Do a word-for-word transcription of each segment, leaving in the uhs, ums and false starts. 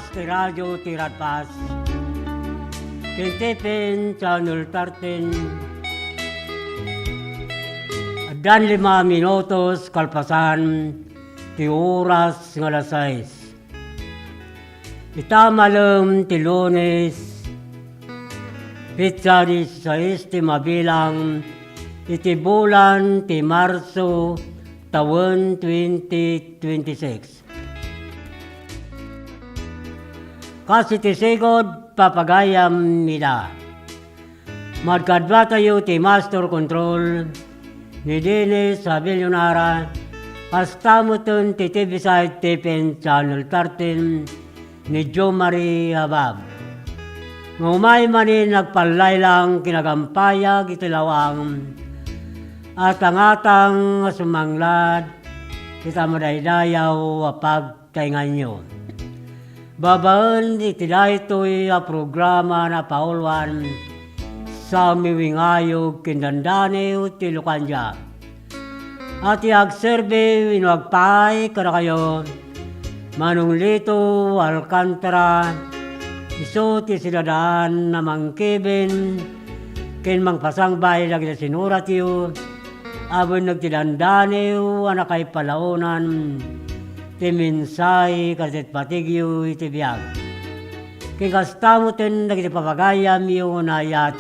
ti Radio Tiradpas. Ken T P N Channel thirteen. Addan lima minutos kalpasan ti oras nga alas sais. Ita malem ti Lunes, petsa disisais ti mabilang iti bulan ti Marso, tawen twenty twenty-six. Kas iti sigud, papagayam ida. Madkaduatayo ti Master Control ni Dennis Abellonara, kasta metten ti T V Side T P N Channel thirteen ni Jo Marie Abab. Nga umay manen agpallaylang kinagampayag iti lawang, atangatang a sumanglad ita madaydayaw a pag- tainganyo. Babaen iti daytoy a programa, napauluan, Sami Wingayog ken Dandaniw ti Lucandia. A ti agserbi wenno agpaay kadakayo, Manong Lito Alcantara, isu ti sidadaan a mangkiben ken mangpasangbay dagiti sinuratyo, a benneg ti dandaniw a nakaipalaonan ti mensahe ket ti patigyo iti biag. Ken kasta metten dagiti papagayamyo nga naayat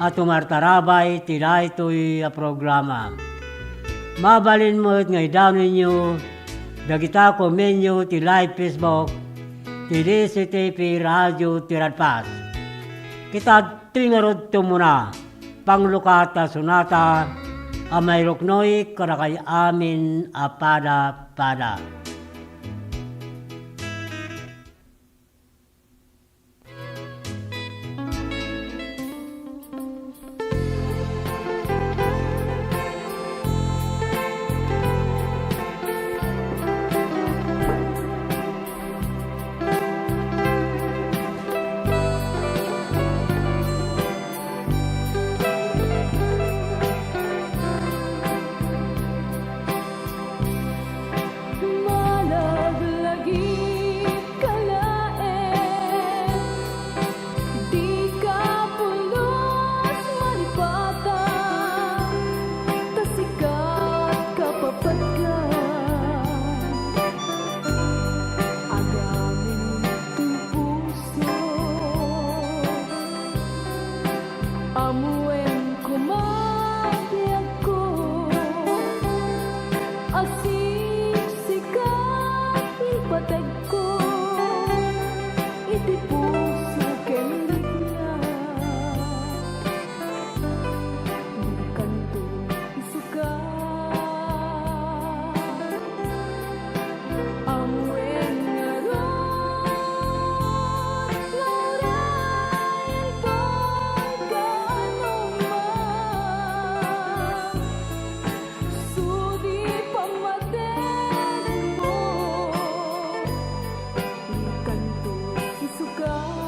a tumartarabay ti daytoy a programa. Mabalin met nga idanonyo dagita komenyo ti live Facebook ti D C T P Radio Tiradpas. Kita Ti ngarud tumuna, panglukat a sonata a mairuknoy kadakay amin a pada-pada. Malaglagip ka laeng, dika pulos malipatan, ta sika kapapatgan. Agamit ti puso. Ammoen koma ti agko, a siksika ti pategko, iti puso ken rikna. Dikanto isuka. Ammoen ngarud nga uray intoy kaanoman, sudi pammategmo, dikanto isuka.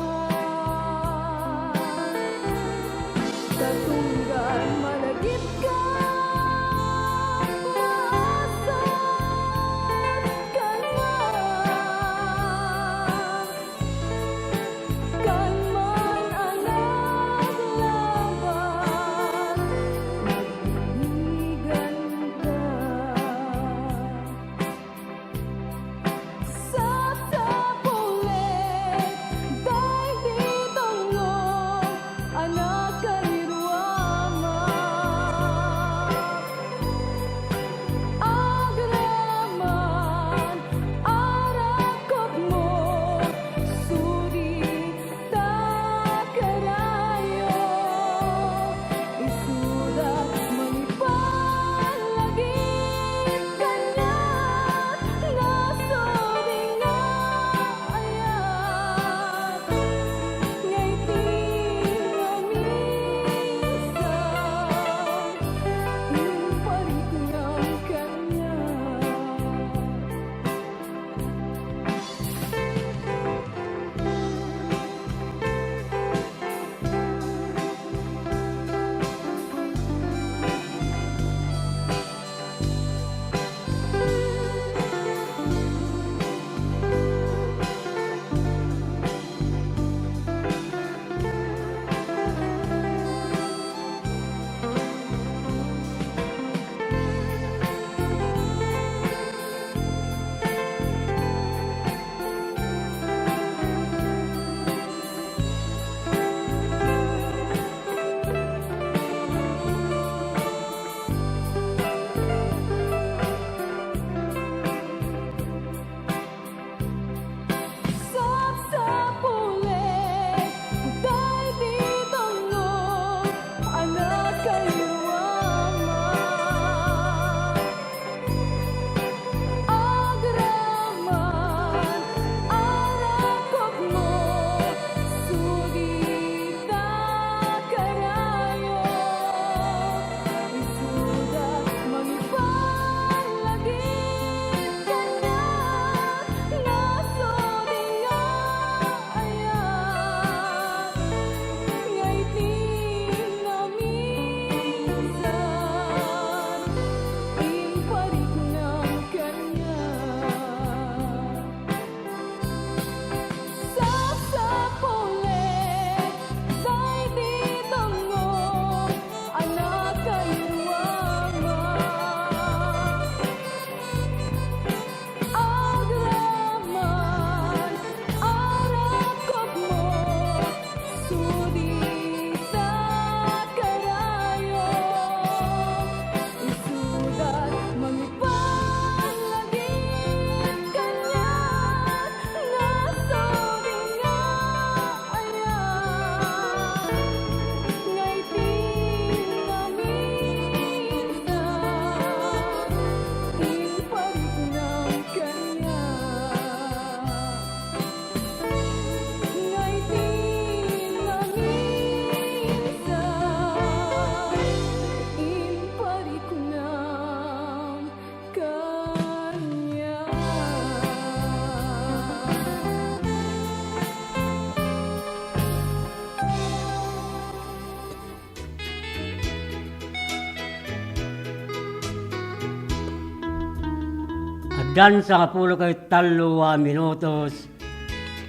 Dan sangapulo ket tallo a minutos,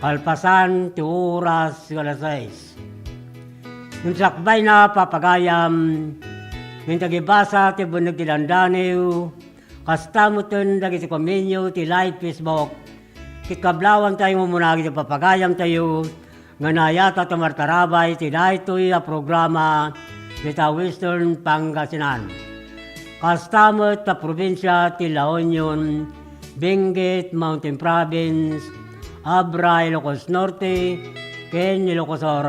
kalpasan ti oras nga alas sais. Ngem sakbayna, papagayam, ngem ti agibasa ti benneg ti dandaniw, kasta metten dagiti komenyo ti live Facebook, ket kablawantayo nga umuna iti papagayamtayo nga nayaat a tumartarabay iti daytoy a programa dita Western Pangasinan. Kasta met ta probinsia ti La Union, Benguet, Mountain Province, Abra, Ilocos Norte, ken Ilocos Sur,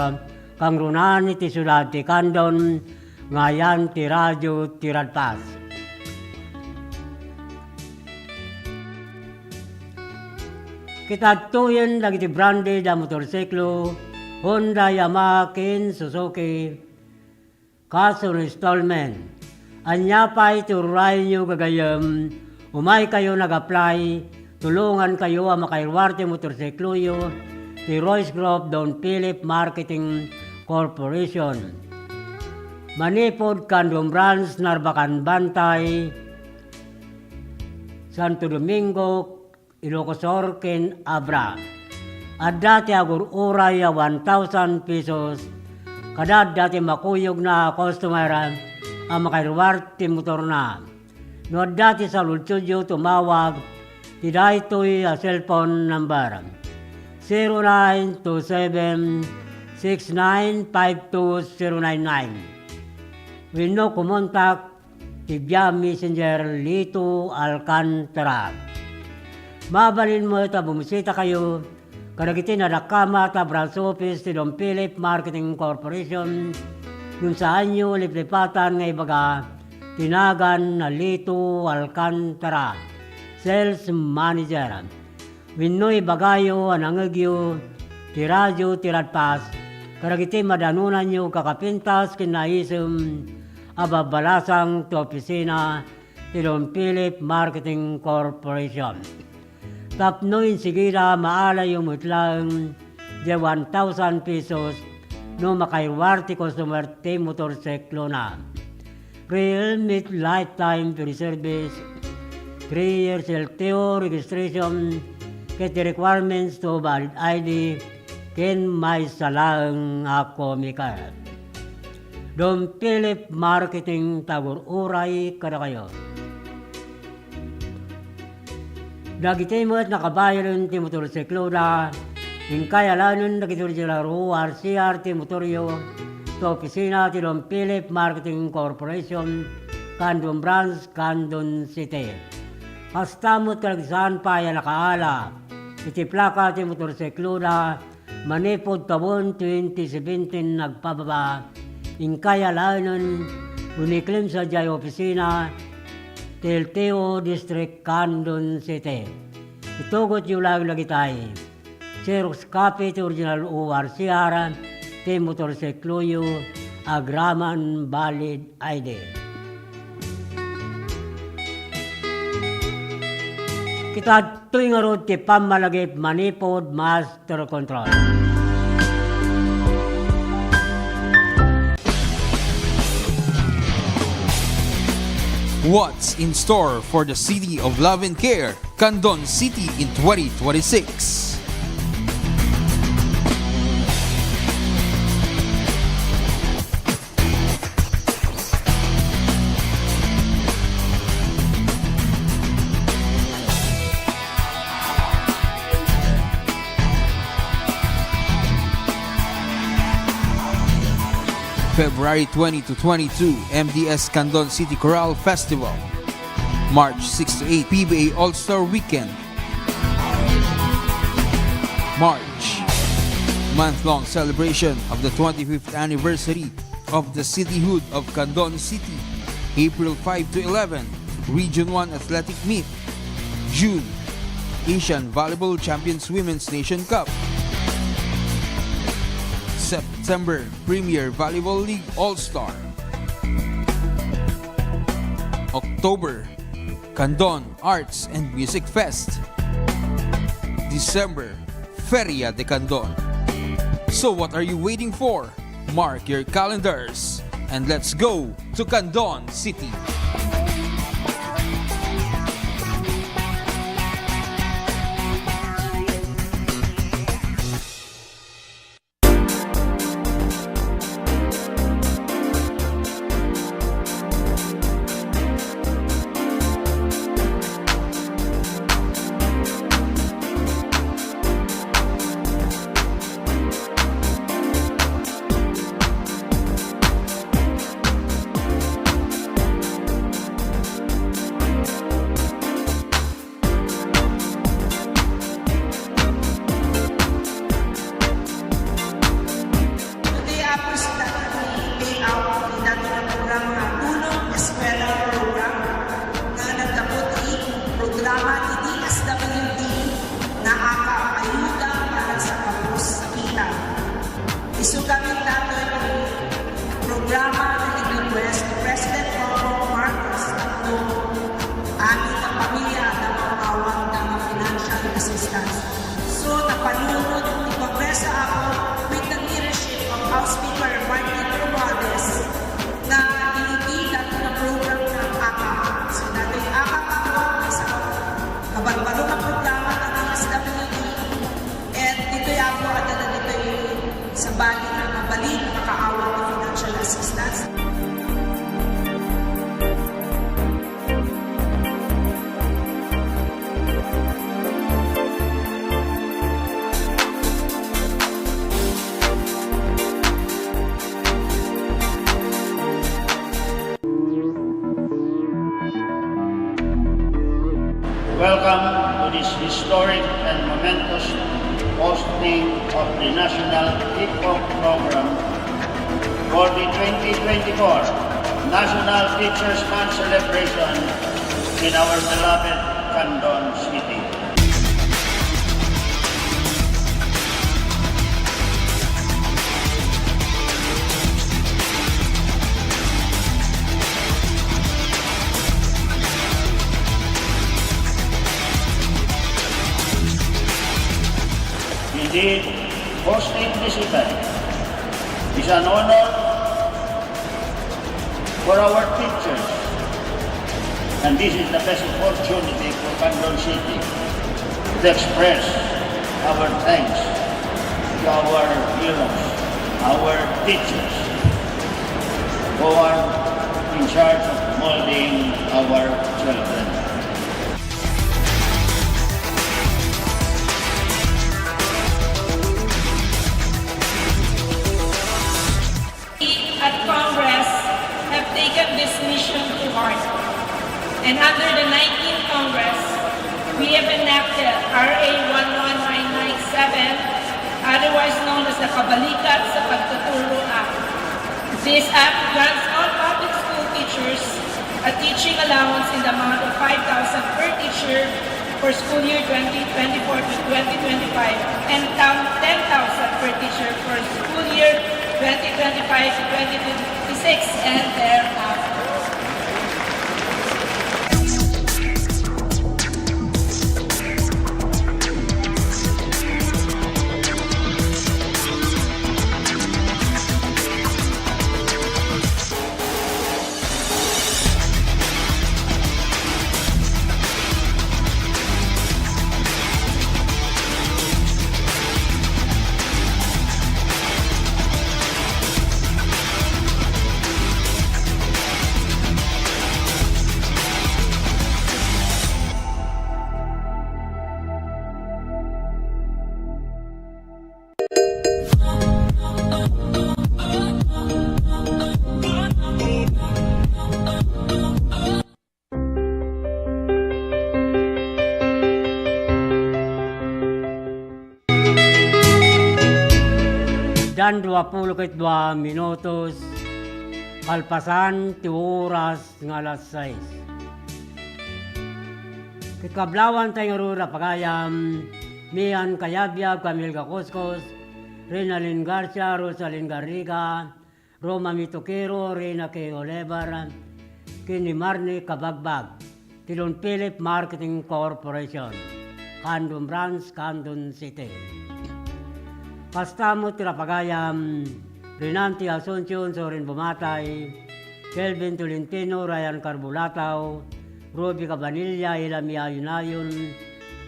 kangrunan iti siudad ti Candon, nga ayan ti Radio Tiradpas. Ket adtoyen dagiti branded a motorsiklo, Honda, Yamaha, ken Suzuki, kas installment. Ania pay ti urayonyo, gagayyem? Umaykayo nag-apply, tulongankayo a makairuar ti motorsikloyo ti Royce Group Don Philip Marketing Corporation. Manipud, Candon Branch, Narbacan Bantay, Santo Domingo, Ilocos Sur ken Abra. Adda ti agur-uray a one thousand pesos, kada adda ti makuyogna a customer a makairuar ti motorna. No adda ti saludsodio, tumawag ti daytoy a cellphone number, zero nine two seven six nine five two zero nine nine, wenno kumontak ti via Messenger, Lito Alcantara. Mabalin met a bumisitakayo kadagiti nadakkamat a branch office ti Don Philip Marketing Corporation, ngem saanyo liplipatan nga ibaga ti nagan na Lito Alcantara, Sales Manager. Wenno ibagayo a nangngegyo ti Radio Tiradpas kadagiti madanonanyo kakapintas ken naisem a babbalasang ti opisina ti Don Philip Marketing Corporation. Tapno insigida, maalayo met laeng diay one thousand pesos no makairuar ti customer ti motorsiklona. Free helmet, lifetime free service, three years L T O registration, ket ti requirements to valid I D, ken maysa laeng a comic card. Don Philip Marketing, tagur-uray kadakayo. Dagiti met nakabayaden ti motorsikloda, inkay alaenen dagiti original O R C R ti motoryo, ti opisina ti Don Philip Marketing Corporation, Candon Branch, Candon City. Kasta met kadagiti saan pay a nakaala iti plaka ti motorsikloda, manipud tawen twenty seventeen agpababa, inkay alaenen wenno iklimsa diay opisina ti L T O District, Candon City. Itugotyo laeng dagitay: xerox copy ti original O R C R ti motorsikloyo, agraman valid I D. Ket adtoy ngarud ti pammalagip manipud master control. What's in store for the City of Love and Care, Candon City, in twenty twenty-six? February twenty to twenty-two, M D S Candon City Chorale Festival. March six to eight, P B A All-Star Weekend. March, month-long celebration of the twenty-fifth anniversary of the cityhood of Candon City. April five to eleven, Region one Athletic Meet. June, Asian Volleyball Champions Women's Nation Cup. September, Premier Volleyball League All-Star. October, Candon Arts and Music Fest. December, Feria de Candon. So what are you waiting for? Mark your calendars and let's go to Candon City. Bali nga mabalin nga makaawat ti financial assistance. Welcome to this historic and momentous hosting of the National Kickoff Program for the twenty twenty-four National Teachers' Month celebration in our beloved Candon City. Indeed, hosting this event is an honor for our teachers. And this is the best opportunity for Candon City to express our thanks to our heroes, our teachers, who are in charge of molding our children. We at Congress have taken this mission to heart. And under the nineteenth Congress, we have enacted R A one one nine nine seven, otherwise known as the Kabalikat sa Pagtuturo Act. This act grants all public school teachers a teaching allowance in the amount of five thousand per teacher for school year twenty twenty-four to twenty twenty-five and tam-, ten thousand per teacher for school year twenty twenty-five to twenty twenty-six and thereafter. Dian duapulo ket dua minutos kalpasan ti oras nga alas sais. Ket kablawanta ngarud a pagayam, Mian Kayabyab, Camille Gacouscos, Renalyn Garcia, Rosalyn Garriga, Roma Mitoquero, Rina K. Oliver, ken ni Marnie Kabagbag, ti Don Philip Marketing Corporation, Candon Branch, Candon City. Kasta met ti rapagayam, Renante Asuncion, Soren Bumatay, Kelvin Tolentino, Ryan Carbulataw, Ruby Cabanilla, Ilami Ayunayon,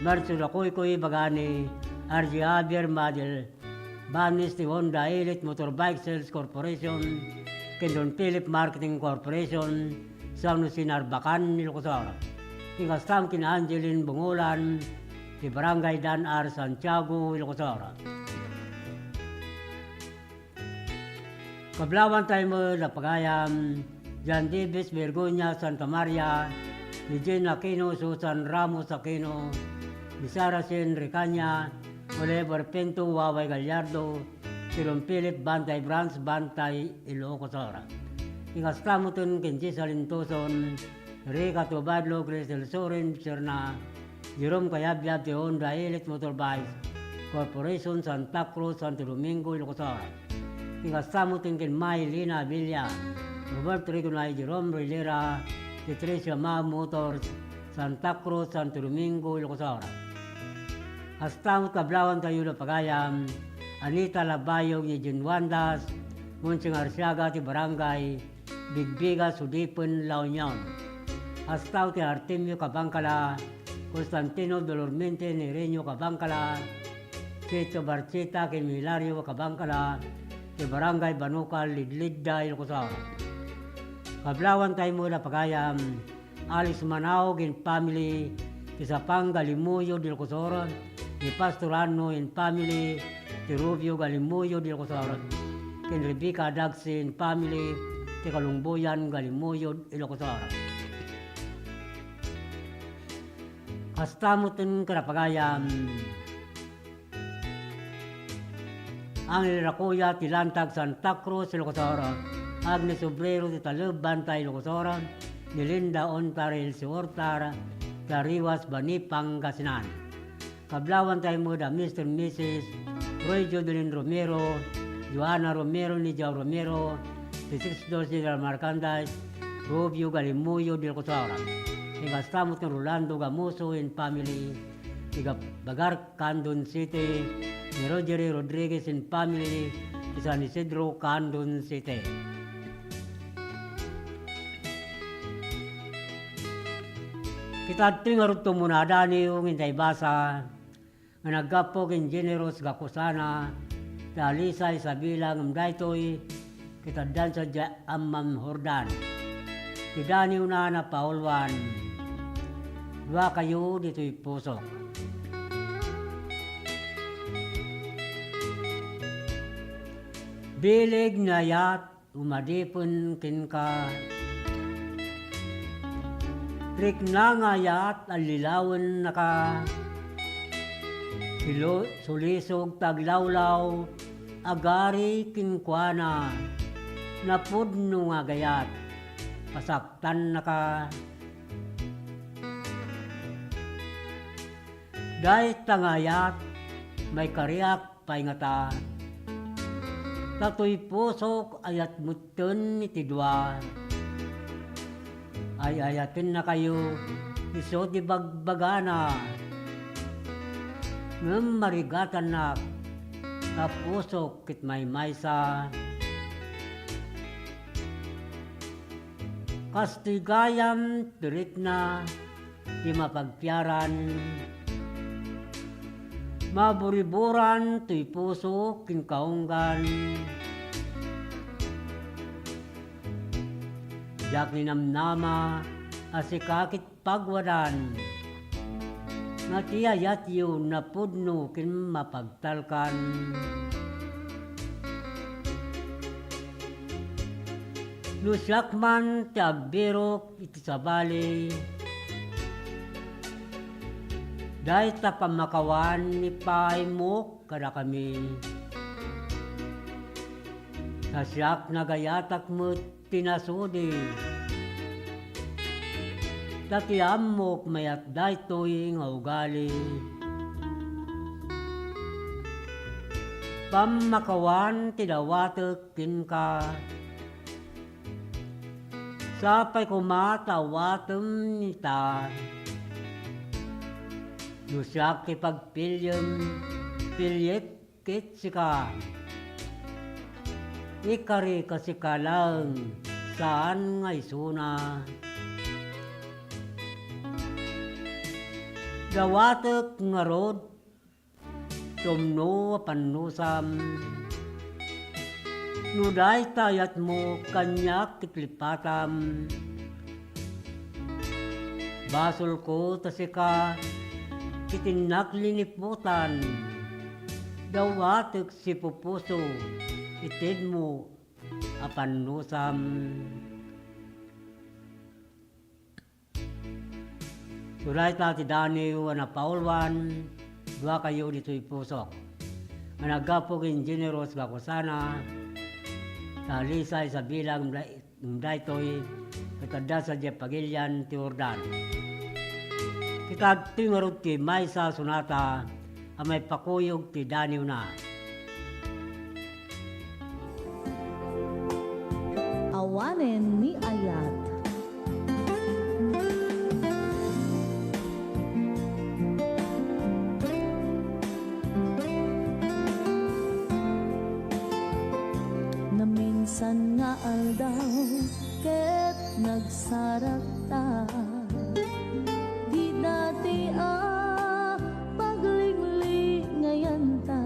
Marcio Lacoycoy, Bagani, R J Javier, Madel Banis ti Honda Elite Motorbike Sales Corporation, ken Don Philip Marketing Corporation, San Jose Narbacan, Ilocos Sur. Ken kasta met ken Angeline Bungolan, ti Barangay Dan R. Santiago, Ilocos Sur. Kablawanta met a pagayam, John Davis Bergonia Santa Maria, ni Jean Aquino, Susan Ramos Aquino, ni Saracen Recaña, Oliver Pinto, Waway Gallardo, ti Don Philip Bantay Branch, Bantay, Ilocos Sur. Ken kasta met ken Giselle Intoson, Rica Tubadlo, Cristel Sorin, Serna, Jerome Kayabyab ti Honda Elite Motorbikes Corporation, Santa Cruz, Santo Domingo, Ilocos Sur. Ken kasta met ken Maylina Abella, Robert Rigonay, Jerome Rivera, ti Tricia Ma Motors, Santa Cruz, Santo Domingo, Ilocos Sur. Kasta met kablawantayo a pagayam, Anita Labayog, Eugene Wandas, Monsing Arsiaga ti Barangay Bigbiga, Sudipen, La Union. Kasta ti Artemio Cabangcala, Constantino Dolormente, Nirenio Cabangcala, Chito Barchita ken Hilario Cabangcala ti Barangay Banukal, Lidlidda, Ilocos Sur. Kablawantay met a pagayam, Alex Manaog and family ti Sapanga, Limuyo del Cosor, ni Pastor Anno and family ti Rubio, Limuyo del Cosor, ken Rebecca Dagsi and family ti Kalungboyan, Limuyo, Ilocos Sur. Kasta met ken a pagayam, Angel Racoya ti Lantag, Santa Cruz, Ilocos Sur, Agnes Obrero ti Taleb, Bantay, Ilocos Sur, ni Linda Ontar, Elsie Ortar, ti Ariwas, Bani, Pangasinan. Kablawantay met a Mister and Missus Roy Jodelin Romero, Joanna Romero, ni Joe Romero, ti Sixth Floor General Merchandise, Rubio, Limuyo del Cosor. Ken kasta met ni Rolando Gamuso and family, ti Gab-, Bagar, Candon City, ni Rogery Rodriguez and family, ti San Isidro, Candon City. Ket adtoy ngarud ti umuna a daniw nga intay basa, nga naggapu ken Generous Gakusana, ti Alisa Isabela, ngem daytoy ket addan sadiay Amman Jordan. Ti daniwna a napauluan, Duakayo ditoy pusok. Bileg ni ayat, umadipen kenka. Rikna nga ayat, allilawennaka. Silo-, sulisog ti aglawlaw, agari kenkuana. Napudno nga agayat, pasaktannaka. Dayta nga ayat, maikariak pay ngata. Ta toy pusok, ayat metten iti dua. Ay-ayatennakayo, isu ti bagbagana. Ngem marigatannak, ta pusok ket maymaysa. Kastoy gayam ti rikna, ti mapagpiaran. Maburiburan toy puso ken kaunggan. Diak ninamnama a sika ket pagwadan. Nga ti ayatyo napudno ken mapagtalkan. No siak man ti agbirok iti sabali, dayta pammakawan ni paimok kadakami. Ta siak nagayatak met ti nasudi. Ta ti ammok mayat daytoy nga ugali. Pammakawan ti dawatek kenka. Sapay koma ta awatem ita. No siak ti pagpiliem, piliek ket sika. Ikarika sika laeng, saan nga isuna. Dawatek ngarud ti umno a pannusam. No dayta ayatmo, kaniak ket lippatam. Basolko ta sika ket innak liniputan. Dawatek ti pupuso, itedmo a pannusam. Dayta ti daniw a napauluan, Duakayo ditoy pusok. Nga naggapu ken Generous Gakusana, ta Alisa Isabela, ngem daytoy ket adda sadiay pagilian ti Jordan. Ket adtoy ngarud ti maysa a sonata a maipakuyog ti daniwna. Awanen ni Ayat. Naminsan nga aldaw ket nagsarakta, dita ti a paglinglingayan ta.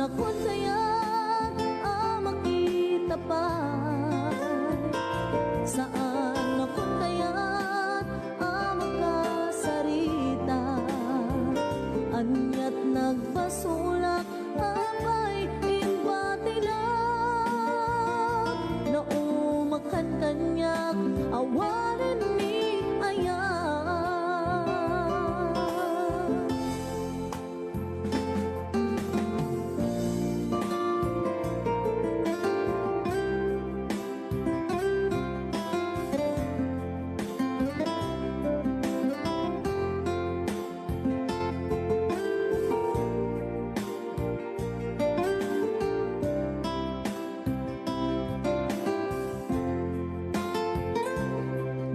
Kun kayat a makita pay, saan a kun kayat a makasarita. Aniat nagbasolak, apay, imbatinak. Naumakan kaniak, awanen ni ayat.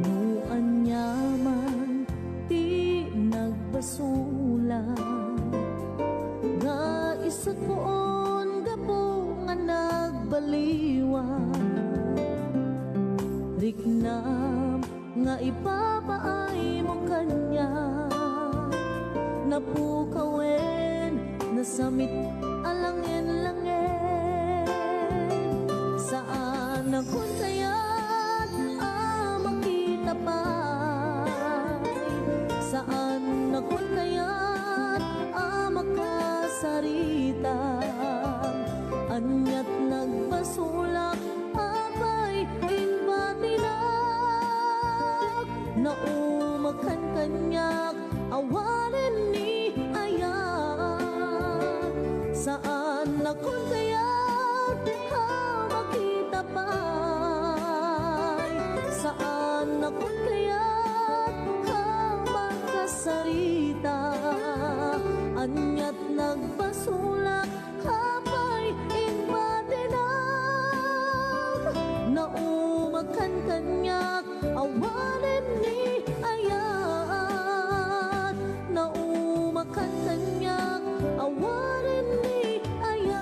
No aniaman ti nagbasolak, nga isu poon gapu nga nagbaliwan, riknam nga ipapaaymo kaniak. Napukawen, nasamit a langen-langen. Saan a kun kayat a makita pay, saan a kun kayat a makasarita. Aniat nagbasolak, apay, imbatinak. Naumakan kaniak, awanen ni ayat. Saan a kun kayat a makita pay, saan a kun kayat a makasarita. Aniat nagbasolak, apay, imbatinak. Naumakan kaniak, awanen ni ayat. Naumakan kaniak, awanen ni ayat.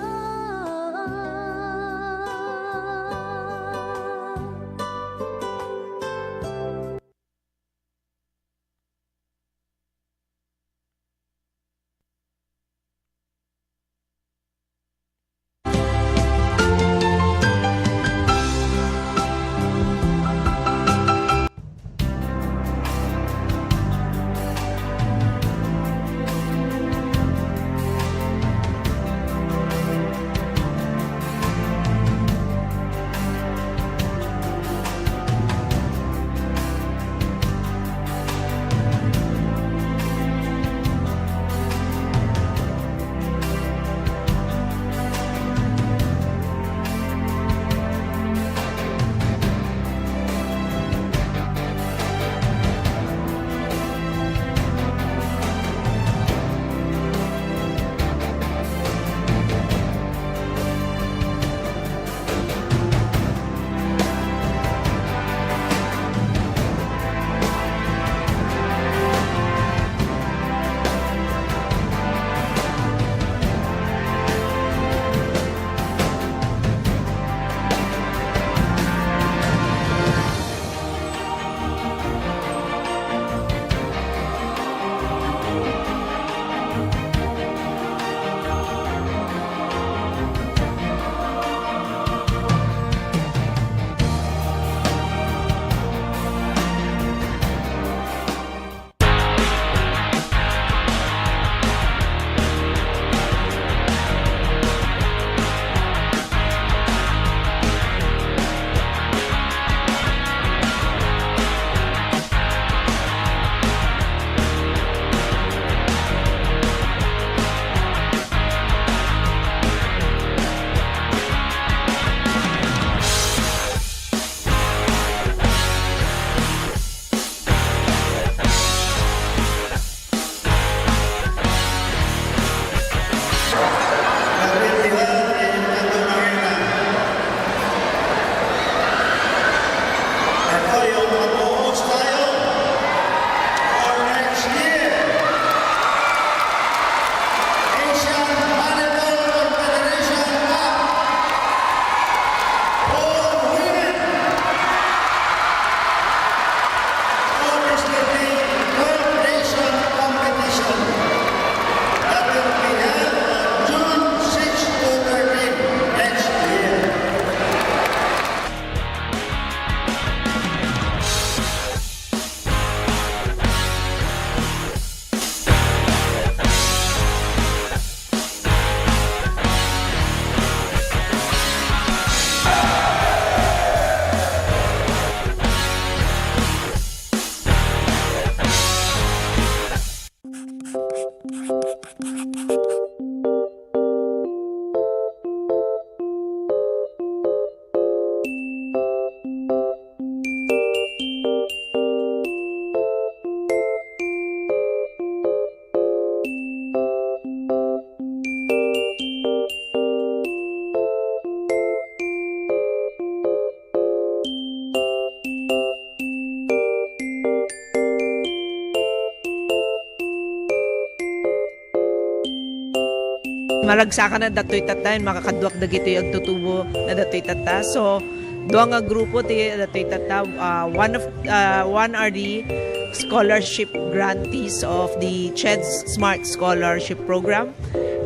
Maragsakan na datoy tatta, makakaduak dagitoy agtutubo na datoy tatta. So, dua nga grupo ti datoy tatta. Uh, one of uh, one are the scholarship grantees of the CHED Smart Scholarship Program.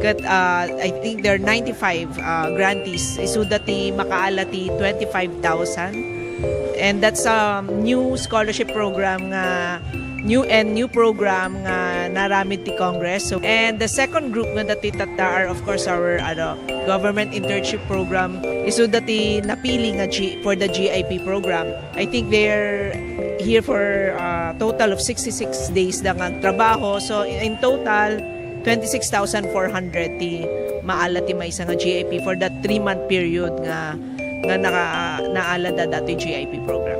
Ket uh, I think there are ninety-five uh, grantees. Isuda ti makaala ti twenty-five thousand. And that's a new scholarship program nga new and new program nga naramid ti Congress. So, and the second group nga dati tatta are, of course, our ano, government internship program. Isu dati napili nga G, for the G I P program. I think they're here for a total of sixty-six days da nga trabaho. So, in total, twenty-six thousand four hundred ti maala ti maysa nga G I P for that three-month period nga nga naka, naala da dati G I P program.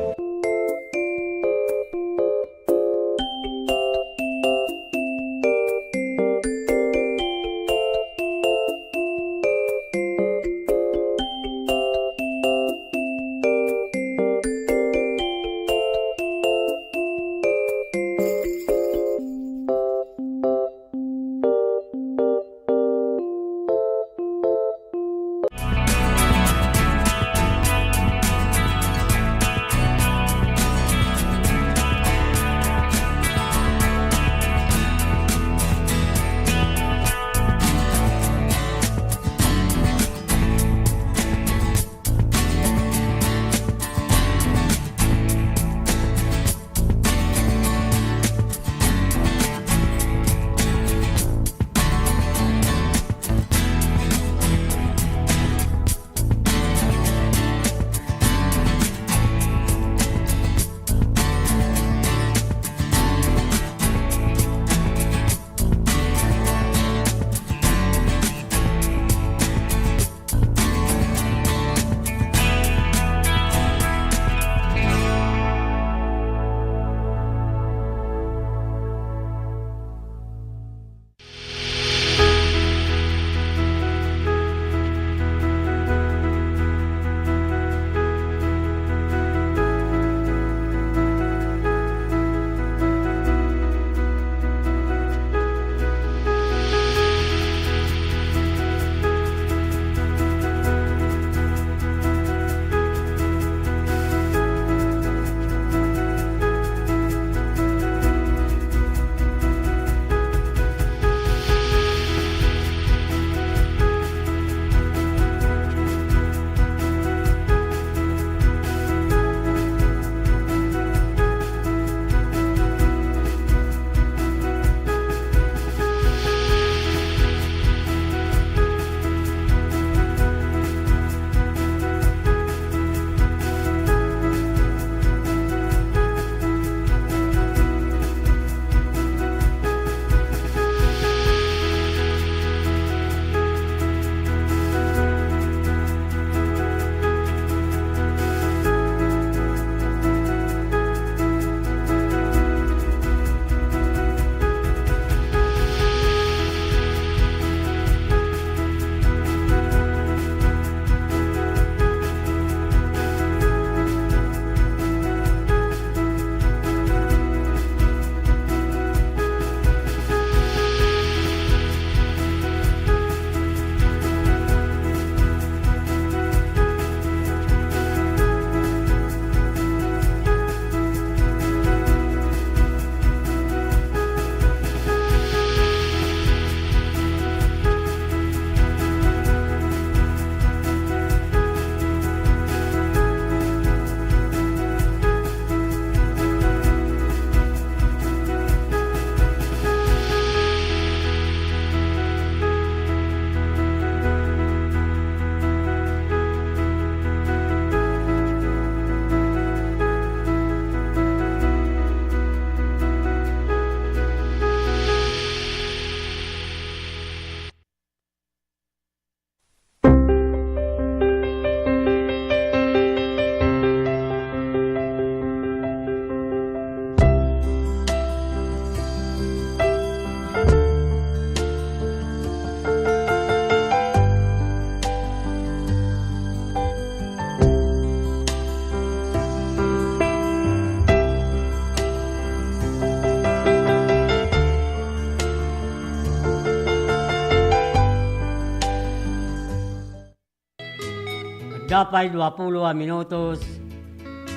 Dapay duapulo a minutos,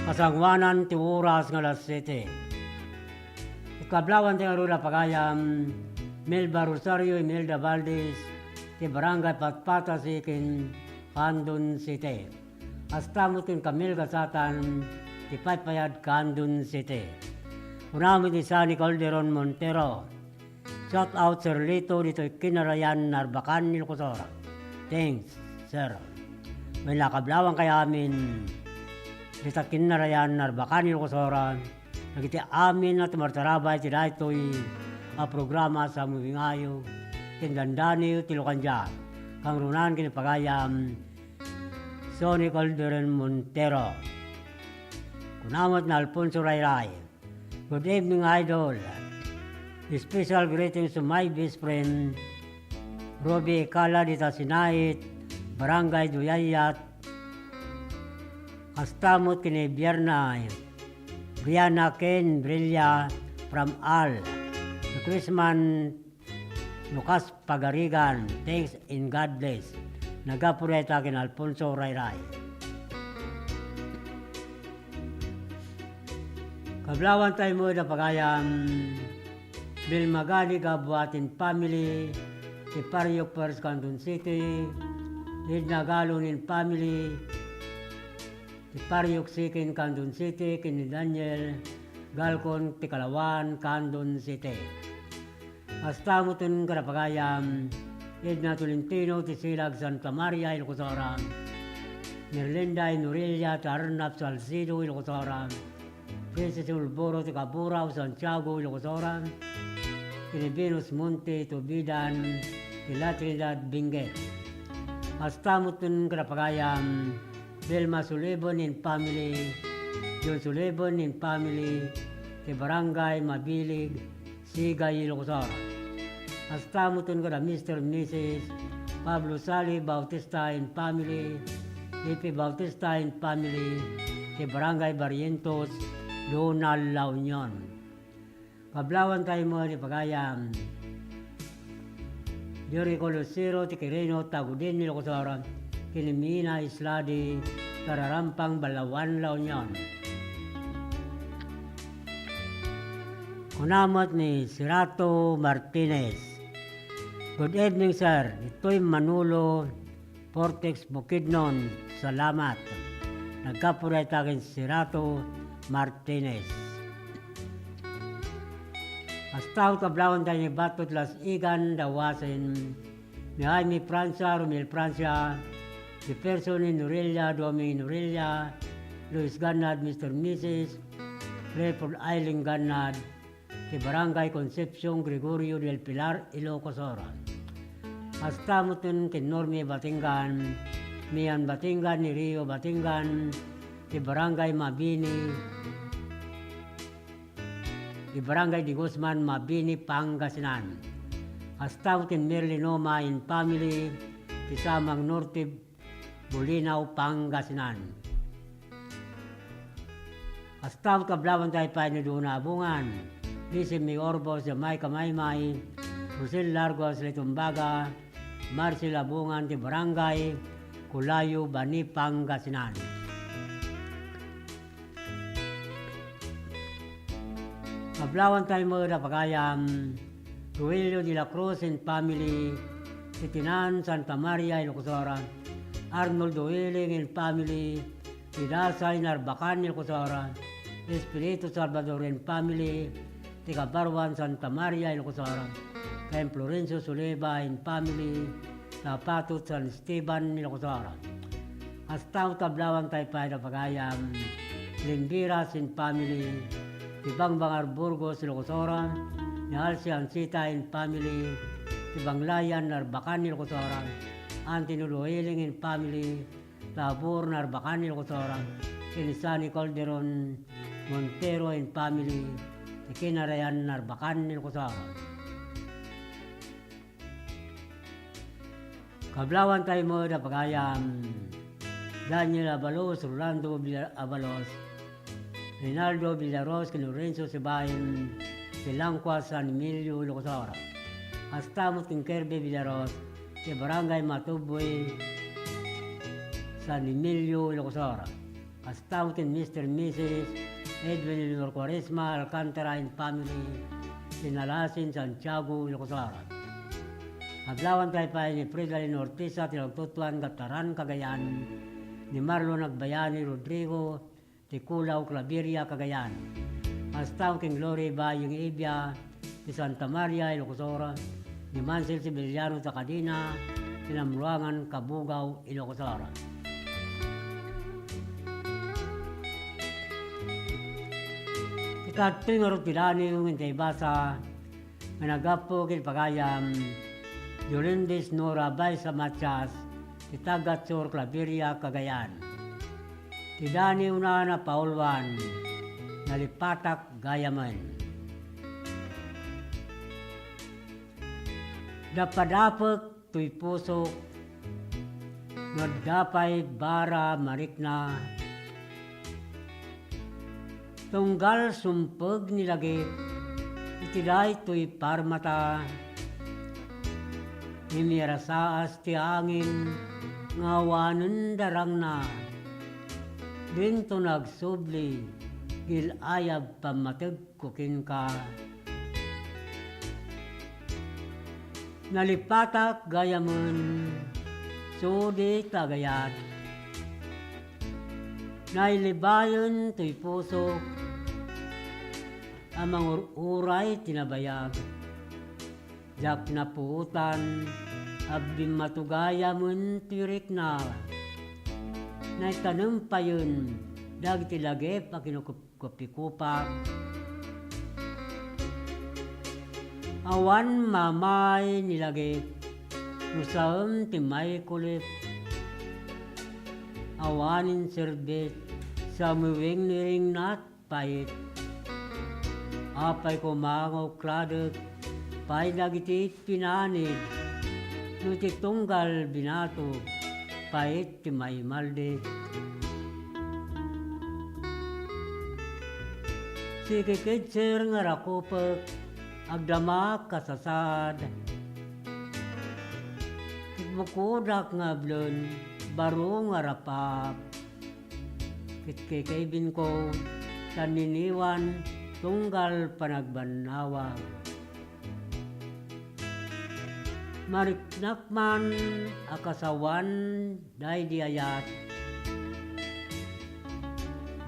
kasangoanan ti oras nga alas siete. Ikablawan ti ngarud a pagayam, Melba Rosario Imelda Valdez, ti Barangay Patpatasi ken Candon City. Kasta met ken Camille Gasatan, ti paypayad Candon City. Kuna met ni Sunny Calderon Montero, "Shout out, Sir Lito, ditoy Kinarayan, Narbacan, Ilocos Sur." Thanks, sir. Wen, nakablawang kay amin, dita Kinarayan, Narbacan, Ilocos Sur, dagiti amin a tumartarabay ti daytoy a programa sa Mumingayo, ken dandani ti Lukandia. Kangrunan ken pagayam, Sonny Calderon Montero. Kuna met ni Alfonso Rayray, "Good evening, Idol. Special greetings to my best friend, Robbie Ecala dita Sinait, Barangay Duyayat. Kasta met ken ni Biarna, Brianna ken Brilia from Al. Request man Lucas Pagarigan, thanks and God bless." Naggapu dayta ken Alfonso Rayray. Kablawan tayo met a pagayam, Vilma Galig Abuatin family, ti Pariok First Candon City, Edna Galon and family, ti Pariok Second Candon City, ken ni Daniel Galcon ti Kalawan, Candon City. Kasta met kada pagayam, Edna Tolentino ti Silag, Santa Maria, Ilocos Sur, Merlinda Inorella ti Arnap, Salcedo, Ilocos Sur, Princess Ulboro ti Kaburao, Santiago, Ilocos Sur, ken ni Venus Monte ti Ubidan, ti La Trinidad, Benguet. Kasta met kada pagayam, Vilma Sulibon and family, John Sulibon and family, ti Barangay Mabilig, Sigay, Ilocos Sur. Kasta met kada Mister and Missus Pablo Sali Bautista and family, Epi Bautista and family, ti Barangay Barrientos, Lunal, La Union. Kablawan tayo met ni pagayam, Yuriko Lucero ti Quirino, Tagudin, Ilocos Sur, ken ni Mina Isladi, Kararampang, Balawan, La Union. Kuna met ni Serato Martinez, "Good evening, sir. Ditoy Manolo, Portex, Bukidnon. Salamat." Naggapu dayta ken Serato Martinez. Kasta met kablawan tayo ni Batot Las Igan, Dawasen, ni Jaime Francia, Romel Francia, Jefferson Inorella, Doming Inorella, Luis Gannad, Mister and Missus Clifford Isling Gannad, ti Barangay Concepcion Gregorio del Pilar, Ilocos Sur. Kasta met ken Normi Batingan, Mian Batingan, ni Rio Batingan, ti Barangay Mabini, ti Barangay de Guzman, Mabini, Pangasinan. Kasta met ken Merlinoma and family, ti Samang Norte, Bolinao, Pangasinan. Kasta met kablawan tayo pay ni Dona Abungan, Lizzie May Orbos, Jamaica Maymay, Rosel Largos, Litumbaga, Marcel Abungan ti Barangay Culayo, Bani, Pangasinan. Kablawan tayo met a pagayam, Rogelio de la Cruz and family, ti Tinan, Santa Maria, Ilocos Sur, Arnold Doeling and family, ti Dasay, Narbacan, Ilocos Sur, Espiritu Salvador and family, ti Kabaruan, Santa Maria, Ilocos Sur, ken Florencio Suleba and family, Tapatot, San Esteban, Ilocos Sur. Kasta met kablawan tayo pay a pagayam, Limbiras and family, ti Bangbangar, Burgos, Ilocos Sur, ni Alci Ancita and family, ti Banglayan, Narbacan, Ilocos Sur, Antino Doeling and family, Tabor, Narbacan, Ilocos Sur, ken ni Sunny Calderon Montero and family, ti Kinarayan, Narbacan, Ilocos Sur. Kablawan tayo met a pagayam, Daniel Abalos, Rolando Villa-, Abalos, Reynaldo Villaros, ken Lorenzo Sibayan, ti Langkua, San Emilio, Ilocos Sur. Kasta met ken Kirby Villaros, ti Barangay Matuboy, San Emilio, Ilocos Sur. Kasta met ken Mister and Missus Edwin Leonor Cuaresma Alcantara and family, ti Nalasin, Santiago, Ilocos Sur. Adlawan tayo pay ni Fridalin Ortiz ti nagtutuan ket Taran, Cagayan, ni Marlon Agbayani Rodrigo, ti Culao, Claveria, Cagayan. Kasta met ken Glory Baying Evia, ti Santa Maria, Ilocos Sur, ni Mansel Severiano Tacadina, ti Namruangan, Cabugao, Ilocos Sur. Ikaduay ngarud ti daniw nga intay ibasa nga naggapu ken pagayam Yolindis Nora Baisa Matias, ti taga Sur Claveria, Cagayan. Ti daniwna a napauluan, nalipatak gayamen. Dapadapek toy pusok, no adda pay bara marikna. Tunggal sumpeg ni lagip iti daytoy parmata, imirasaas ti angin nga awanen darangna. Dinto nagsubli, gil-ayab pammateg ko kenka. Nalipatak gayamen, sudi ti agayat. Nailibayen toy pusok a mangur-uray ti nabayag. Diak napuotan a bimmato gayamen toy rikna. Naitanem payen dagiti lagip a kinukup- kopikopak. Awan mamay ni lagip no saem ti maikulip. Awan inserbit sa muwing ni ringnat pait. Apay koma nga ukladek pay dagiti pinanid, no ti tunggal binato, pait ti maimaldit. Sikikidser nga rakupek, agdama kasasaad. Ket bukodak nga ablen, baro nga rapaap. Ket kekaibinko, tan niniwan, tunggal panagbannawag. Mariknak man a kasawan daydi ayat.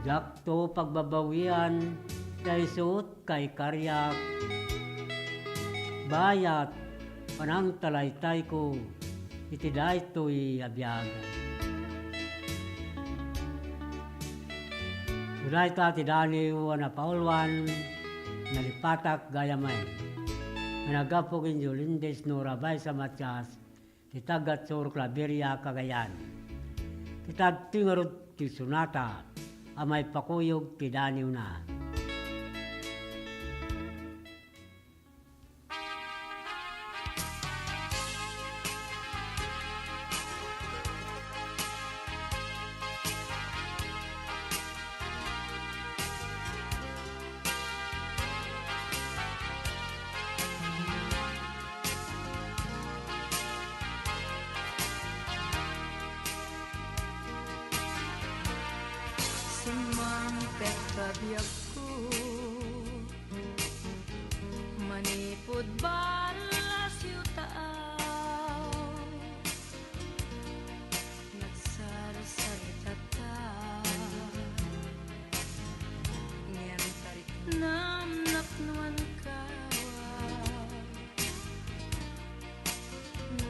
Diakto pagbabawian ta isut kaikariak. Bayat, panangtalaytayko iti daytoy a biag. Dayta ti daniw a napauluan, nalipatak gayamen. Nga naggapu ken Yolindis Nora Baisa Matias, ti taga Sur Claveria, Cagayan. Ti tagti ngarud ti sonata a maipakuyog ti daniwna. Simmangpet ta biagko, manipud Barla Siutao. Nagsarsarita ta, ngem tariknam napnoan kawag.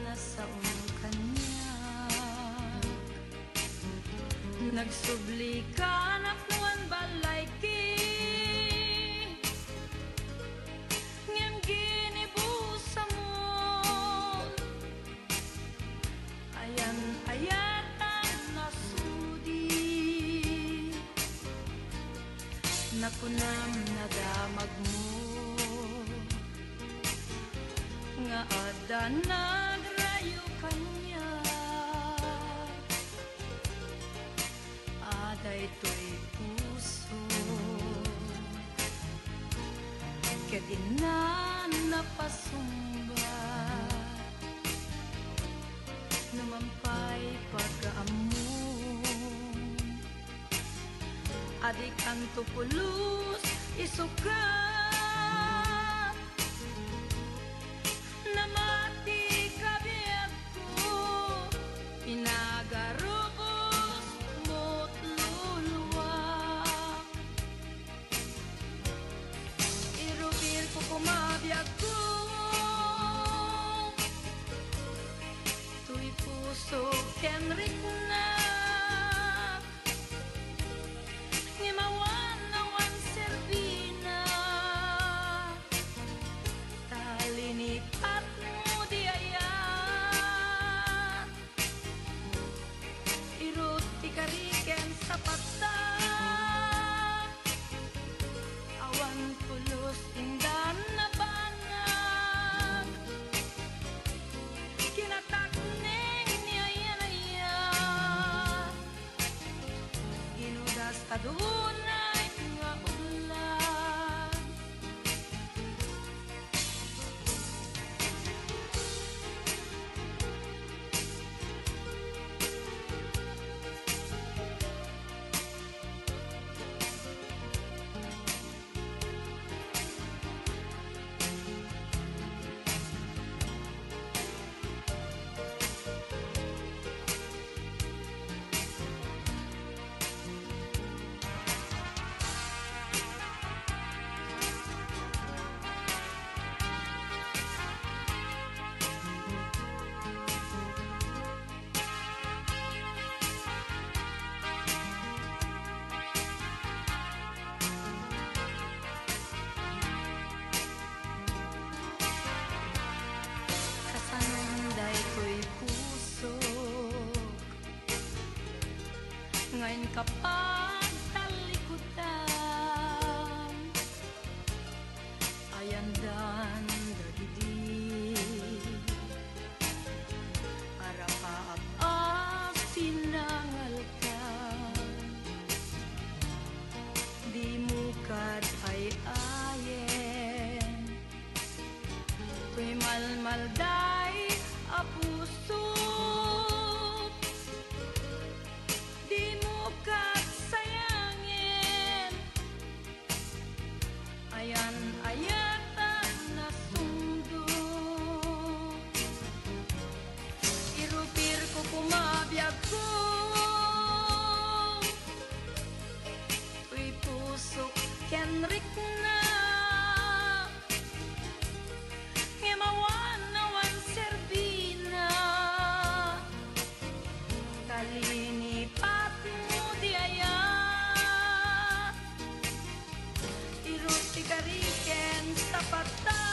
Nasaom kaniak. Nagsubli ka napnoan ballayki. Ngem ginibusamon. Ayan-ayatan a sudi. Nakunam nadamagmo nga adda nagrayo kaniak. A daytoy puso ket inna napasungbat. Numan pay pagaammo Adikanto pulos isukat. Namati ka biagko, pinagarubos mo't luluak. Irupirko koma biagko, toy pusok ken riknak. Ngem awan, awan serbina, ta linipatmo di ayat. Irut ti kari ken sapatta, awan pulos indan a banag. Kinatakneng ni ayan-ayat, ginudas ta dunay nga ullan. Kasanon daytoy pusok nga inka pagtallikudan. Ayandan dagidi arapaap a sinangalkan. Dimo kad ay-ayen toy malmalday a pusok. Dimo kad sayangen. Ayan-ayat a nasungdo. Irupirko koma biagko, toy pusok ken riknak. Ngem awan, awan serbina, ta linipatmo di ayat. Irut ti kari ken sapatta,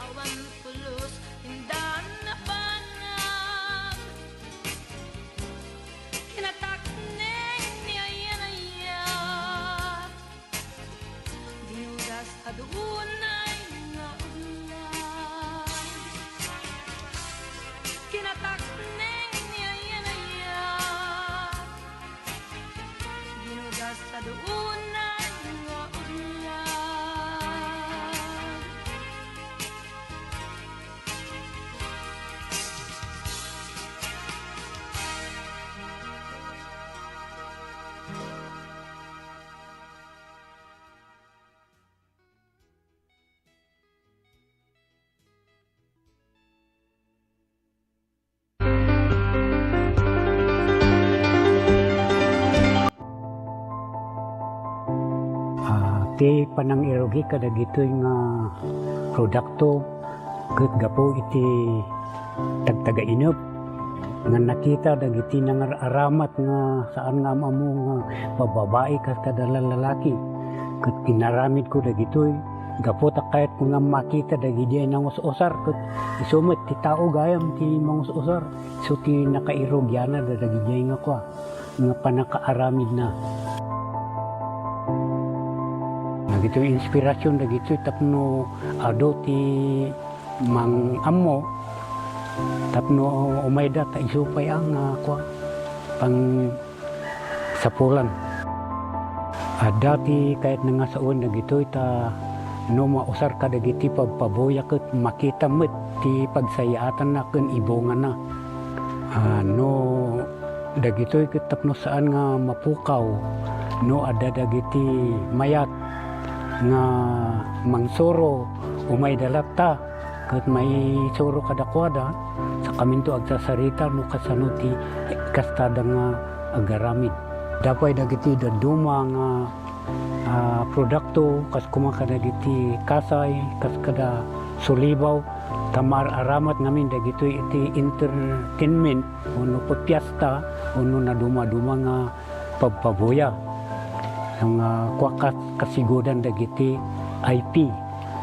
awan pulos indan a banag. Kinatakneng ni ayan-ayat, dinudas a dunay nga ullan. Kinatakneng ni ayan-ayat, dinudas a dunay nga ullan. Ah, ti panangirugi kadagitoy nga produkto ket gapu iti tagtagainep nga nakita dagiti nangar-aramat nga saan nga am-ammo nga bababai kas kada lalaki, ket inaramidko dagitoy gapu ta kayatko nga makita dagidiay nangus-usar, ket isu met ti tao gayam ti mangus-usar. Isu ti nakairugianna dagijay nga kua, nga pannakaaramidna. Dagitoy inspirasyon dagitoy tapno adu ti mang-ammo, tapno umayda ta isu pay a nga kua, pang sapulan. Adda ti kayatna nga sawen dagitoy ta no mausar kadagiti pabpabuya ket makita met ti pagsayaatanna ken ibungana. Ah, no Dagitoy ket tapno saan nga mapukaw no adda dagiti mayat nga mangsuro, umay da latta ket maisuro kadakuada, sakaminto agsasarita no kasano ti kastada nga agaramid. Adda pay dagiti dadduma nga ah, produkto, kas koma kadagiti kasay, kas kada sulibaw, ta maar-aramat ngamin dagitoy iti entertainment wenno pipiesta wenno naduma-duma nga pabpabuya. Nga kua kas-, kasigudan dagiti I P,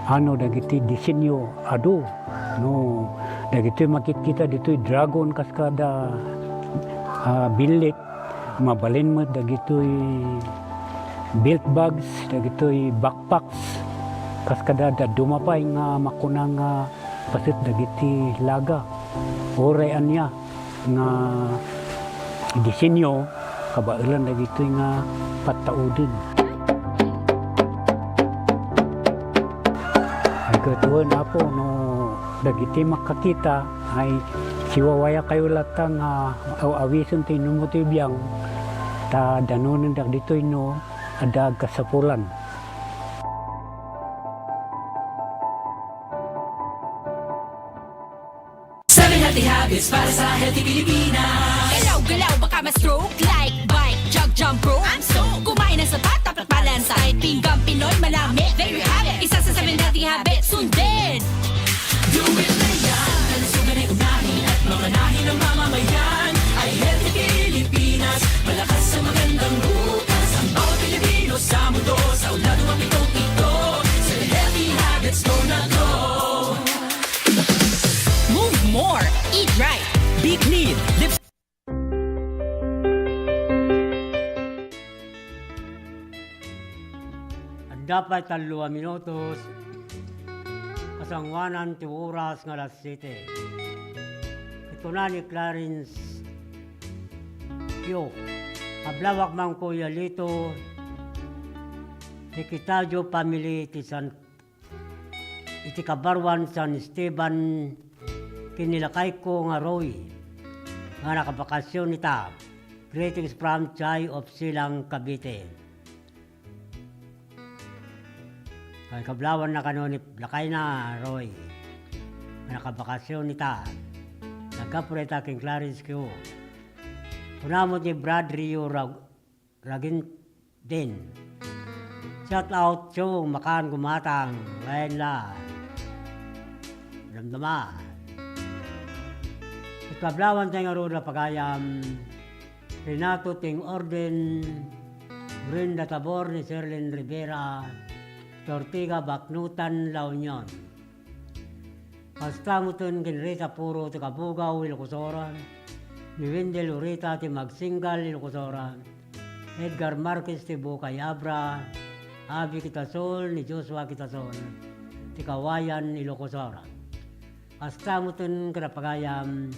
ano dagiti disenyo adu, no, dagitoy makitkita ditoy dragon kas kada, ah, billit, Mabalin met dagitoy belt bags, dagitoy backpacks, kas kada dadduma pay nga makuna nga paset dagiti laga. Uray ania nga disenyo, kabaelan dagitoy nga pattauden. Ay, ket wen, Apo, no dagiti makakita, ay siwawayakayo latta nga aw-awisen ti inummo ti biang, ta danonen dagditoy no adda agkasapulan. Seven healthy habits para sa healthy Pilipinas. Galaw-galaw, baka ma-stroke. Like, bike, jog, jump rope. I'm so. Kumain ng sapat, dapat balansa. Kahit pinggang Pinoy, manami. There you have it. Isa sa seven healthy habits. Sundin. Do it na yan. Kalusugan ay unahin at mamanahin ng mamamayan. Ay healthy Pilipinas. Malakas sa magandang bukas. Ang bawat Pilipino sa mundo, sa unlad ng pitong ito. Sa healthy habits, go na go. Move more. Eat right. Be clean. Live. Adda pay tallo a minutos, kasangoanan ti oras nga alas siete. Ket kuna ni Clarence Pio, "Kablawak man, Kuya Lito, ti Quitadio family ti San iti kabaruan San Esteban ken ni lakayko nga Roy nga nakabakasyon ita. Greetings from Chay of Silang, Cavite." Ay, kablawanna kano ni lakayna, Roy, nga nakabakasyon ita. Nagkapurita ken Clarence Q. Kunamo ti Brad Rio Rag-, Ragin din. Shout out to Makan Gumatang, Lain La. Damdama. Ket kablawan tayo ngarud a pagayam, Renato Ting Orden, Brenda Tabor ni Serlin Rivera, Tortiga, Baknutan, La Union. Kasta metten ken Rita Puro ti Kabugaw, Ilocos Sur, ni Wendell Urita ti Magsinggal, Ilocos Sur, Edgar Marquez ti Bukay Abra, Abby Quitasol, ni Joshua Quitasol ti Kawayan, Ilocos Sur. Kasta metten ken apagayam,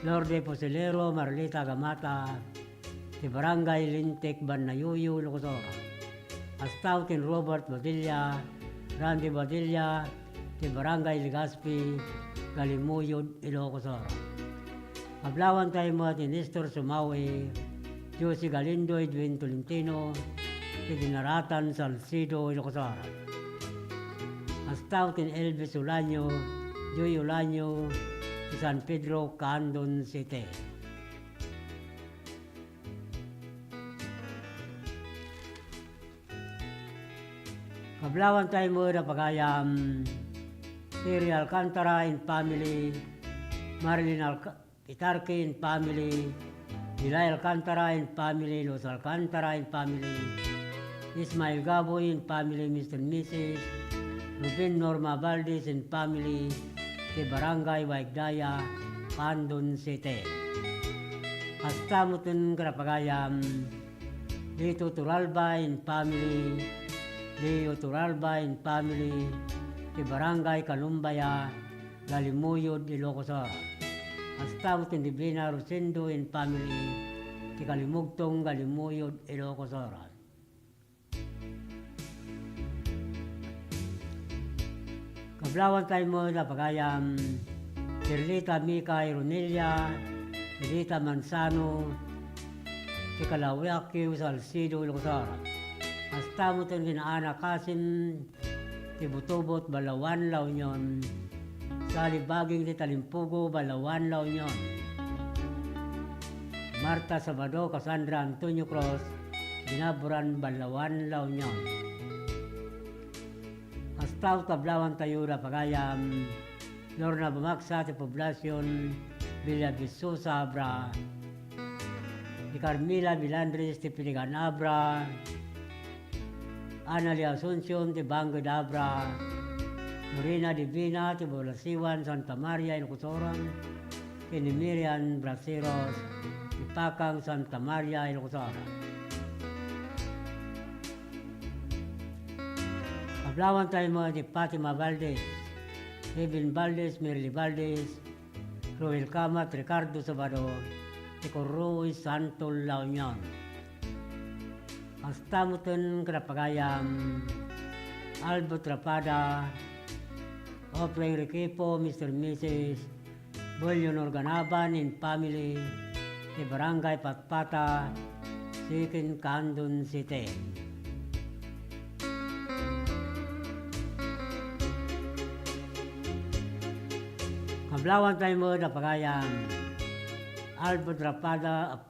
Lorde Posilero, Marlita Gamata, ti Barangay Lintek, Banayuyu, Ilocos Sur. Kasta ken Robert Badilla, Randy Badilla, ti Barangay Legazpi, Galimuyod, Ilocos Sur. Kablawan tayo met ni Nestor Sumawi, Josie Galindo, Edwin Tolentino, ti Dinaratan, Salcedo, Ilocos Sur. Kasta ken Elvis Ulanio, Joy Ulanio, ti San Pedro, Candon City. Kablawan tayo met a pagayam, Terry Alcantara and family, Marilyn Alca-, Pitarque and family, Dilay Alcantara and family, Luz Alcantara and family, Ismael Gaboy and family, Mister and Missus Ruben Norma Valdez and family, ti Barangay Waigdaya, Candon City. Kasta metten ken apagayam, Lito Turalba and family, Leo Turalba and family, ti Barangay Kalumbaya, Galimuyod, Ilocos Sur. Kasta metten Divina Rosendo and family, ti Kalimugtong, Galimuyod, Ilocos Sur. Kablawan tayo met a pagayam, Perlita Mika Ironelia, Perlita Manzano, Kalawiakyo, Salcedo, Ilocos Sur. Kasta met ken Ana Kasim ti Butubot, Balaoan, La Union. Sali Baging ti Talimpugo, Balaoan, La Union. Marta Sabado, Cassandra Antonio Cruz, Binaburan, Balaoan, La Union. Kasta met ti ablawantayo da pagayam, Lorna Bumaksa ti Poblacion, Villa Vistosa, Abra. Ni Carmila Milandres ti Piligan, Abra. Ana Lia Asuncion ti Bangked, Abra. Lorena Divina ti Balasiwan, Santa Maria, Ilocos Sur. Ken ni Miriam Braceros ti Pakang, Santa Maria, Ilocos Sur. Ablawantayo met ni Fatima Valdez, Kevin Valdez, Merly Valdez, Roel Camat, Ricardo Sabado, ti Corroy, Santol, La Union. Kasta met ken da pagayam, Albert Rapada, Ofreng Requejo, Mister Missus Bulyo Norganaban and family, ti Barangay Patpata, Siquem, Candon City. Ablawantayo met da pagayam, Albert Rapada,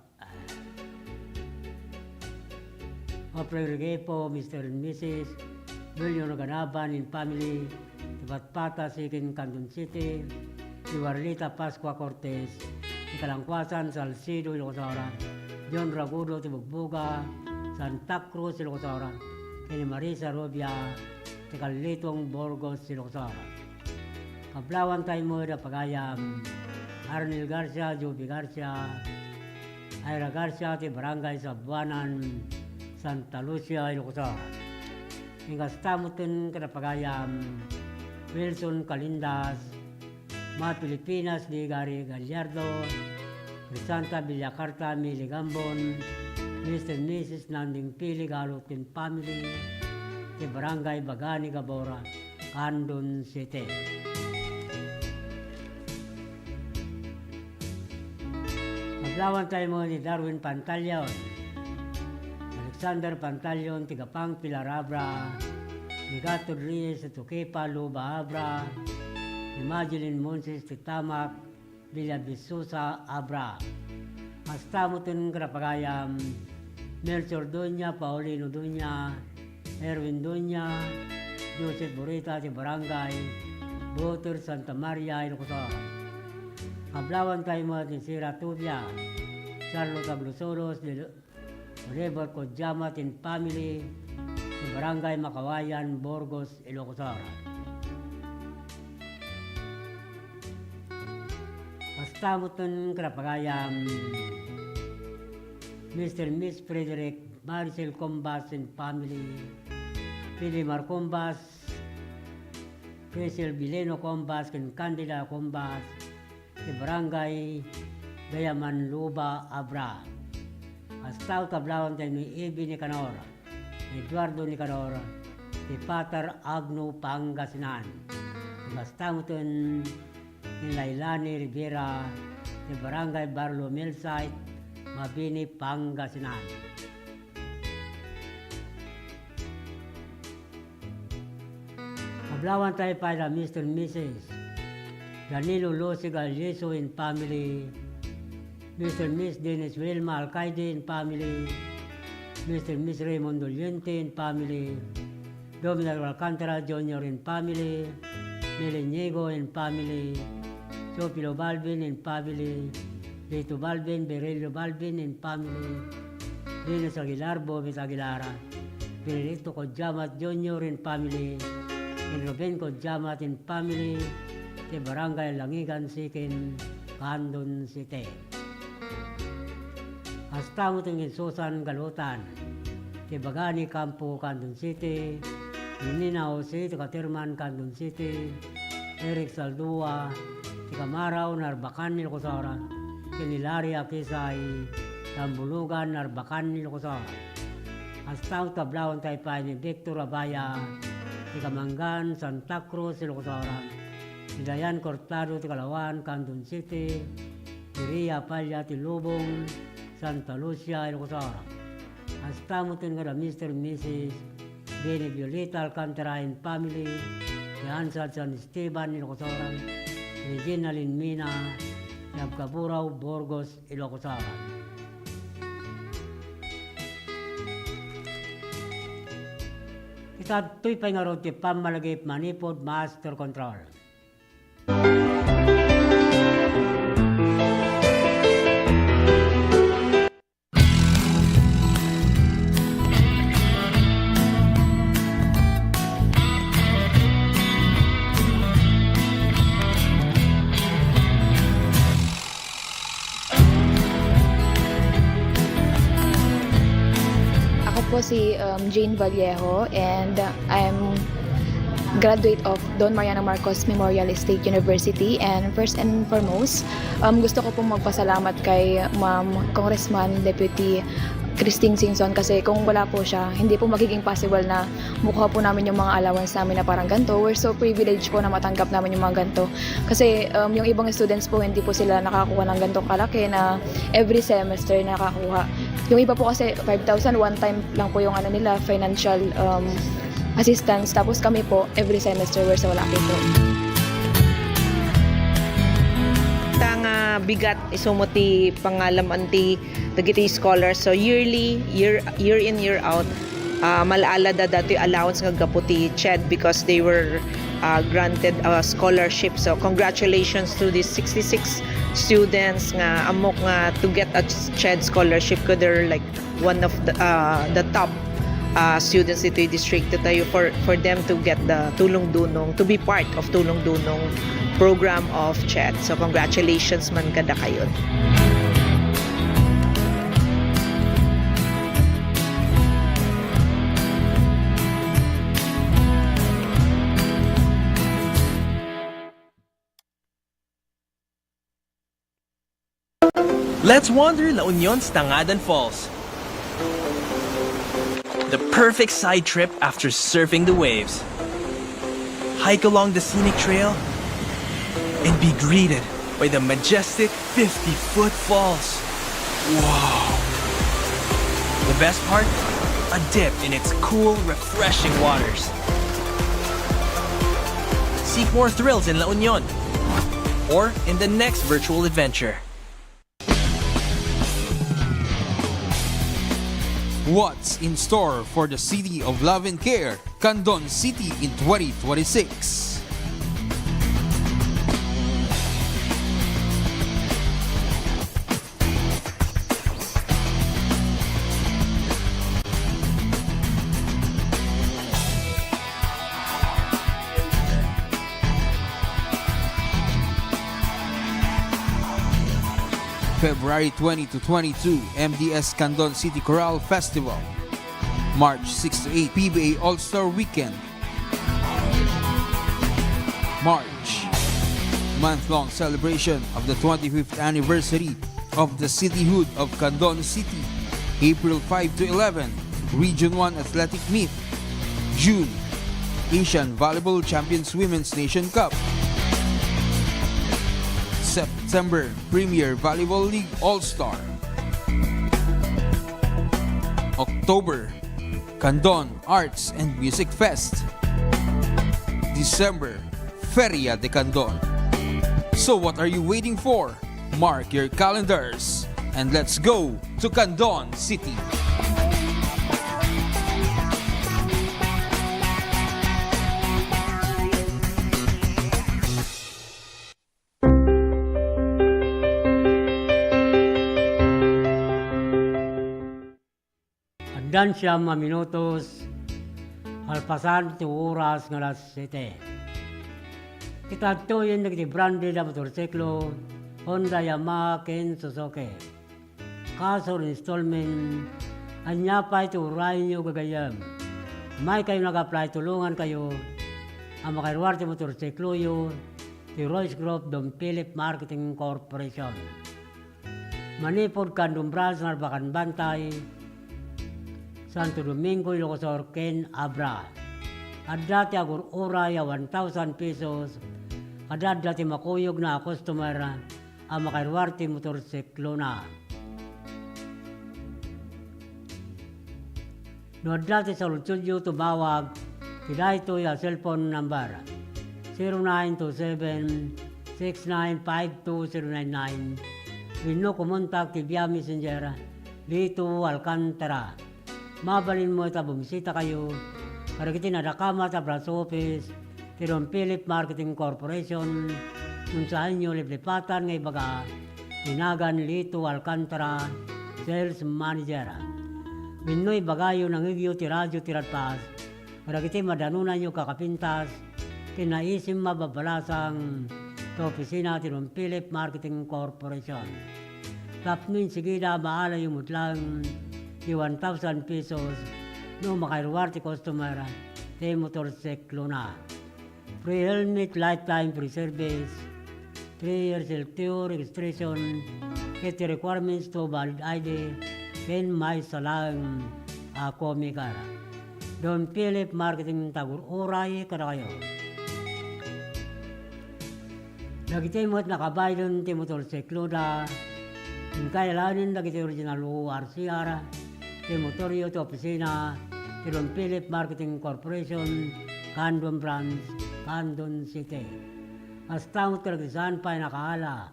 Ofreng Requejo, Mister and Missus Bulyo Norganaban and family, ti Patpata, Siquem, Candon City, ni Warlita Pascua Cortez, ti Kalangkuasan, Salcedo, Ilocos Sur, John Ragudo ti Bugboga, Santa Cruz, Ilocos Sur, ken ni Marisa Rubia, ti Kalitong, Burgos, Ilocos Sur. Ablawantayo met da pagayam, Arnel Garcia, Joby Garcia, Ira Garcia, ti Barangay Sabuanan, Santa Lucia, Ilocos Sur. Ken kasta met ken da pagayam, Wilson Calindas, Ma Filipinas, ni Gary Gallardo, Crisanta Villacarta, Mili Gambon, Mister and Missus Nanding Pili Galot and family, ti Barangay Bagani Gabora, Candon City. Ablawantayo met ni Darwin Pantalion, Alexander Pantalion ti Gapang, Pilar, Abra, ni Gatod Reyes ti Tuquepa, Luba, Abra, ni Madeline Monses ti Tamak, Villa Vistosa, Abra. Kasta met ken da pagayam, Melchor Dueña, Paulino Dueña, Erwin Dueña, Joseph Burita ti Barangay Buter, Santa Maria, Ilocos Sur. Ablawantayo met ni Sira Tubia, Charlotte Aglusolos, Del-, Oliver Codiamat and family, ti Barangay Makawayan, Burgos, Ilocos Sur. Kasta met ken da pagayam, Mister and Miss Frederick Maricel Combas and family, Pilimar Combas, Cecil Bileno Combas, ken Candida Combas, ti Barangay Gayaman, Luba, Abra. Kasta met ti ablawantayo ni Ebi Nicanor, Eduardo Nicanor, ti Patar, Agno, Pangasinan. Kasta met ken ni Lailani Rivera, ti Barangay Barrio Millsite, Mabini, Pangasinan. Ablawantayo pay da Mister and Missus Danilo Lucy Galyeso and family, Mister and Miss Dennis Wilma Alcaide and family, Mister and Miss Raymond Doliente and family, Dominic Alcantara Junior and family, Mel Inigo and family, Teofilo Balbin and family, Lito Balbin, Berelio Balbin and family, Venus Aguilar, Bobet Aguilar, Benedicto Codiamat Junior and family, and Ruben Codiamat and family, ti Barangay Langigan, Siquem, Candon City. Kasta met ken ni Susan Galutan, ti Bagani Campo, Candon City, ni Nina Jose ti Caterman, Candon City, Eric Saldua, ti Camarao, Narbacan, Ilocos Sur, ken ni Larry Akisay, Tambulugan, Narbacan, Ilocos Sur. Kasta met ti ablawantayo pay ni Victor Abaya, ti Kamangan, Santa Cruz, Ilocos Sur, ni Dayan Cortado, ti Kalawan, Candon City, ni Ria Palla, ti Lubong, Santa Lucia, Ilocos Sur. Kasta met ken kada Mister and Missus Bene Violeta Alcantara and family, ti Hansard San Esteban, Ilocos Sur, Regina Linmina, ti Abkaburao, Burgos, Ilocos Sur. Ita ditoy pay ngarud ti pammalagip manipud master control. Ako po si, um, Jane Vallejo, and I'm graduate of Don Mariano Marcos Memorial State University. And first and foremost, um, gusto ko pong magpasalamat kay Ma'am Congressman Deputy Christine Singson, kasi kung wala po siya, hindi po magiging possible na makuha po namin yung mga allowance namin na parang ganito. We're so privileged po na matanggap namin yung mga ganito. Kasi, um, yung ibang students po, hindi po sila nakakuha ng ganitong kalaki na every semester nakakuha. Yung iba po kasi, five thousand, one time lang po yung ano nila, financial, um, assistance. Tapos kami po, every semester, we're so lucky po. Ta nga bigat isu met ti pangalam-an ti dagiti scholars. So yearly, year year in, year out, ah, mal-ala da datoy allowance nga gapu ti CHED because they were, ah, granted a scholarship. So congratulations to these sixty-six students nga ammok nga to get a CHED scholarship, 'cause they're like one of the, ah, the top, ah, students ditoy distrito tayo, for, for them to get the Tulong Dunong, to be part of Tulong Dunong program of CHED. So congratulations man kadakayon. Let's wander La Union's Tangadan Falls. The perfect side trip after surfing the waves. Hike along the scenic trail and be greeted by the majestic fifty-foot falls. Wow! The best part? A dip in its cool, refreshing waters. Seek more thrills in La Union or in the next virtual adventure. What's in store for the City of Love and Care, Candon City in twenty twenty-six? February twenty to twenty-two, M D S Candon City Chorale Festival. March six to eight, P B A All-Star Weekend. March, month-long celebration of the twenty-fifth anniversary of the cityhood of Candon City. April five to eleven, Region one Athletic Meet. June, Asian Volleyball Champions Women's Nation Cup. September, Premier Volleyball League All-Star. October, Candon Arts and Music Fest. December, Feria de Candon. So what are you waiting for? Mark your calendars and let's go to Candon City. Addan siam a minutos, kalpasan ti oras nga alas siete. Ita adtoyen dagiti branded a motorsiklo, Honda, Yamaha, ken Suzuki. Cash or installment, ania pay ti urayonyo gagayyem. Maykayo nga apply, tulongankayo a makairuar ti motorsikloyo ti Royce Group Don Philip Marketing Corporation. Manipud Candon Branch, Narbacan Bantay, Santo Domingo, Ilocos Sur, ken Abra. Adda ti agur-uray a one thousand pesos kada adda ti makuyogna a customer a makairuar ti motorsiklona. No adda ti saludsodyo, tumawag ti daytoy a cellphone number, zero nine two seven, six nine five two zero nine nine, wenno kumontak ti via Messenger, Lito Alcantara. Mabalin met a bumisitakayo kadagiti nadakamat a branch office ti Don Philip Marketing Corporation, no saanyo liplipatan nga ibaga ti nagan Lito Alcantara, Sales Manager. Wenno ibagayo nangngegyo ti radio ti Radpas kadagiti madanonanyo a kakapintas ken naisim a babbalasang ti opisina ti Don Philip Marketing Corporation. Tapno insigida, maalayo met laeng ti one thousand pesos no makaruar ti customer ti motorsiklona. Free helmet, lifetime free service, three years L T O registration, ket ti requirements to valid I D, ken maysa laeng a comicar. Don Philip Marketing, tagur-uray kadakayo. Dagiti met nakabaylen ti motorsikloda, inkay alaenen dagiti original O R C R ti motoryo ti opisina ti Don Philip Marketing Corporation, Candon Branch, Candon City. Kasta met kadagiti saan pay nakaala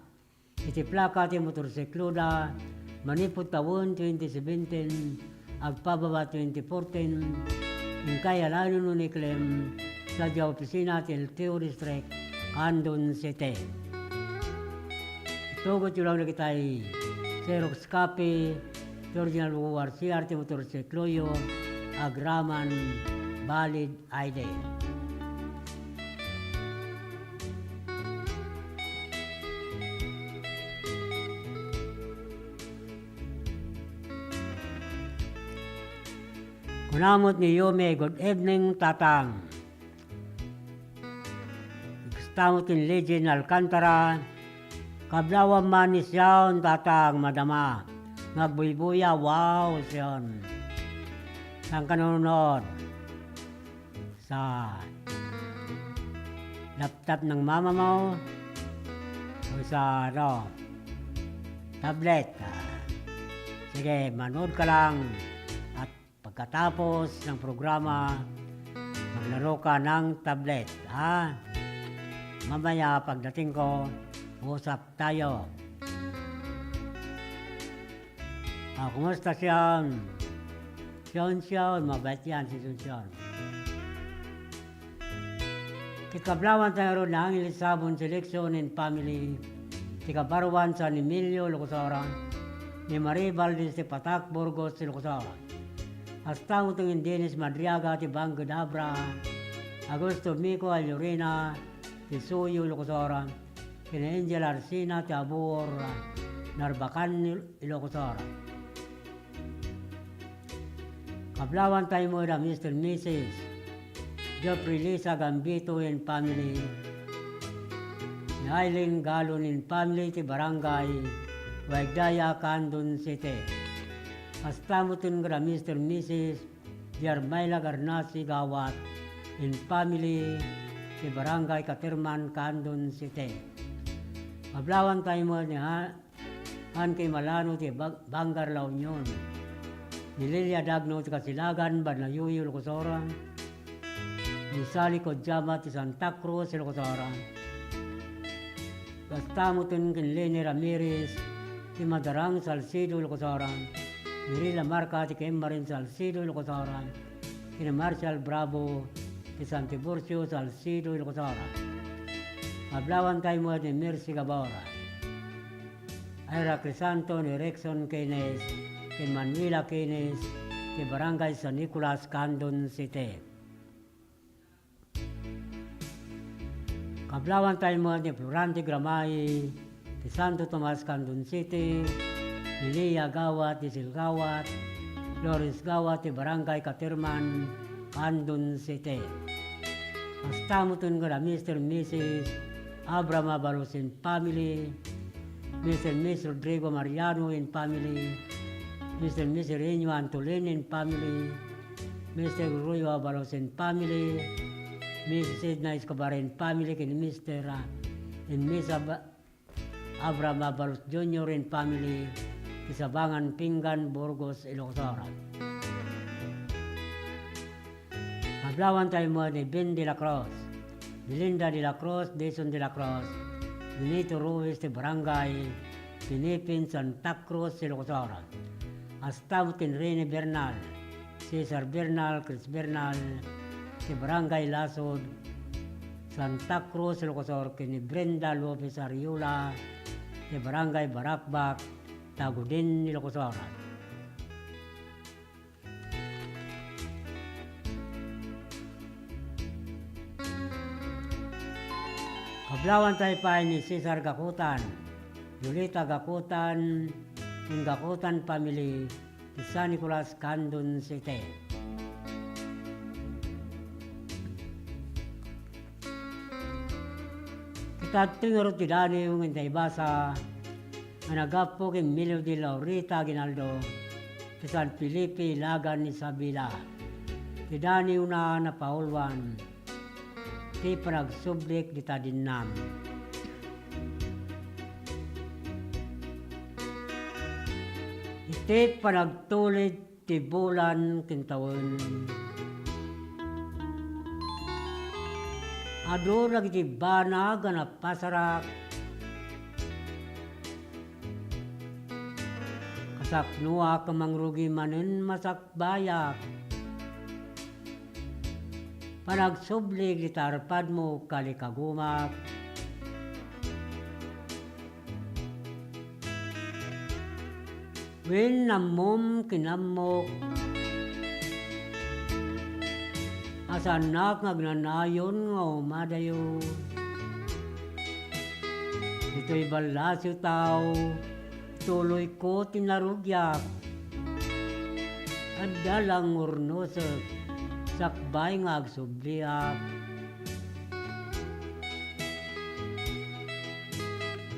iti plaka ti motorsikloda manipud tawen twenty seventeen agpababa twenty fourteen, inkay alaenen wenno iklem sadiay opisina ti L T O District, Candon City. Itugotyo lang dagitay Xerox copy ti original O R C R ti motorsikloyo agraman valid I D. Kuna met ni Yumi, "Good evening, Tatang." Kasta met ken Legend Alcantara, "Kablawam man ni Sion, Tatang, madama nga agbuybuya." Wow, Sion. Saan ka nanonood? Sa laptop ng mama mo? O sa, ano, tablet? Ah, sige, manood ka lang at pagkatapos ng programa, maglaro ka ng tablet, ha? Mamaya pagdating ko, usap tayo. Ah, kumusta, Sion? Sion, Sion, mabait yan si Sion, Sion. Ti kablawanta ngarud, naangilisabon ti seleksyon in family ti kabaruan San Emilio, Ilocos Sur, ni Marie Valdez ti Patak, Burgos, Ilocos Sur. Kasta met ken Dennis Madriaga ti Bangked, Abra, Augusto Mico Allorina ti Suyo, Ilocos Sur, ken Angel Arsina ti Abor, Narbacan, Ilocos Sur. Kablawanta met a Mister Missus Geoffrey Lisa Gambito and family, ni Aileen Galon and family ti Barangay Waigdaya, Candon City. Kasta met ken a Mister Missus Germila Garnasi Gawat and family ti Barangay Caterman, Candon City. Kablawanta met ni Ha-, Ann Kay Malano ti Bag-, Bangar La Union, ni Lilia Dagno ti Kasilagan, Banayuyo, Ilocos Sur, ni Sally Codiama ti Santa Cruz, Ilocos Sur. Kasta met ken Leni Ramirez ti Madarang, Salcedo, Ilocos Sur, ni Rila Marca ti Kemmarin, Salcedo, Ilocos Sur, ken ni Marshall Bravo ti San Tiburcio, Salcedo, Ilocos Sur. Kablawanta met ni Mercy Gabor, Ira Crisanto, ni Rexon Keynes, ken Manuela Keynes ti Barangay San Nicolas, Candon City. Kablawanta met ni Florante Gramay ti Santo Tomas, Candon City, ni Lia Gawat, Diesel Gawat, Florence Gawat ti Barangay Caterman, Candon City. Kasta met ken a Mister Missus Abraham Abalos and family, Mister and Miss Rodrigo Mariano and family, Mister and Miss Reno Antolin and family, Mister Gregorio Abalos and family, Missus Edna Escobar and family, ken Mister, ah, and Miss Ab-, Abraham Abalos Junior and family, ti Sabangan Pinggan, Burgos, Ilocos Sur. Lawan tayo met ni Ben de la Cruz, Belinda de la Cruz, Dison de la Cruz, Benito Ruiz ti Barangay Pinipin, Santa Cruz, Ilocosur. Kasta met ken Rene Bernal, Cesar Bernal, Chris Bernal, ti Barangay Lasud, Santa Cruz, Ilocosur, ken ni Brenda Lopez Ariola, ti Barangay Barakbak, Tagudin, Ilocosur. Kablawan tayo pay ni Cesar Gakutan, Yolita Gakutan, ken Gakutan family, ti San Nicolas, Candon City. Kitadtoy ngarud ti daniw nga intay basa nga naggapu ken Melody Laurita Aguinaldo ti San Felipe, Ilagan, Isabela. Ti daniwna a napauluan ti panagsublik dita dinnam. Iti panagtulid ti bulan ken tawen. Adu dagiti banag a napasarak. Kasapnoak a mangrugi manen masakbayak. Panagsubli iti tarpadmo, kalikagumak. Wen, ammom ken ammok a saannak nga agnanayon nga umadayo. Ditoy ballasiw tao, tuloyko ti narugiak. Adda la ngurnosek, sakbay nga agsubliak.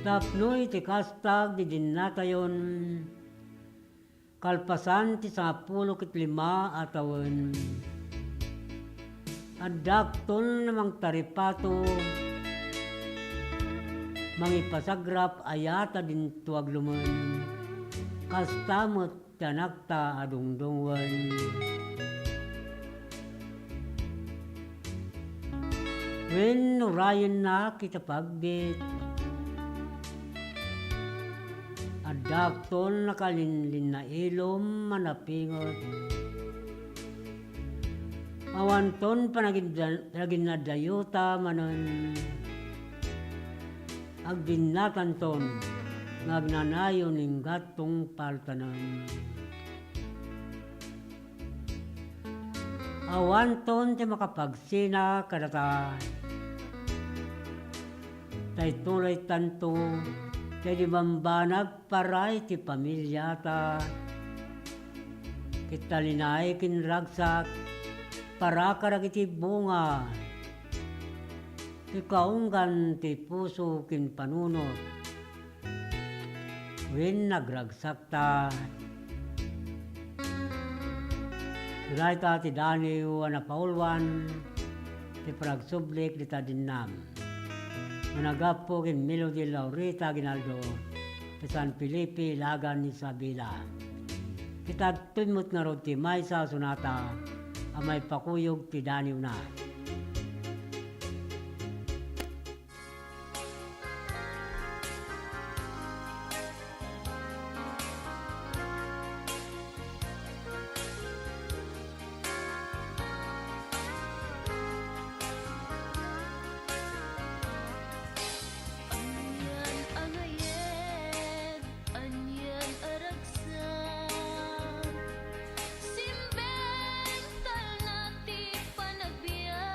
Tapno iti kasta, agdidinnatayon, kalpasan ti sangapulo ket lima a tawen. Addaakton a mangtaripato, mangipasagrap aya ta dinto aglumen. Kasta met ti anakta a dungdungen. Wen, urayennak iti pagbit. Addaakton a kalinlinnailom a napinget. Awanton panaginda-, panaginnadayuta manen. Agdinnatanton nga agnanayon, inggaton paltanen. Awanton ti makapagsina kadata. Ta ituloytanto ti di bambanag para iti pamiliata. Ket talinaek ken ragsak para kadagiti bunga ti kaunggan ti puso ken panunot. Wen, nagragsakta. Dayta ti daniw a napauluan ti panagsublik dita dinnam. Nga naggapu ken Melody Laurita Aguinaldo ti San Felipe, Ilagan, Isabela. Kitadtoy met ngarud ti maysa a sonata a maipakuyog ti daniwna. Anian a ngayed, anian a ragsak, simbeng talna ti panagbiag.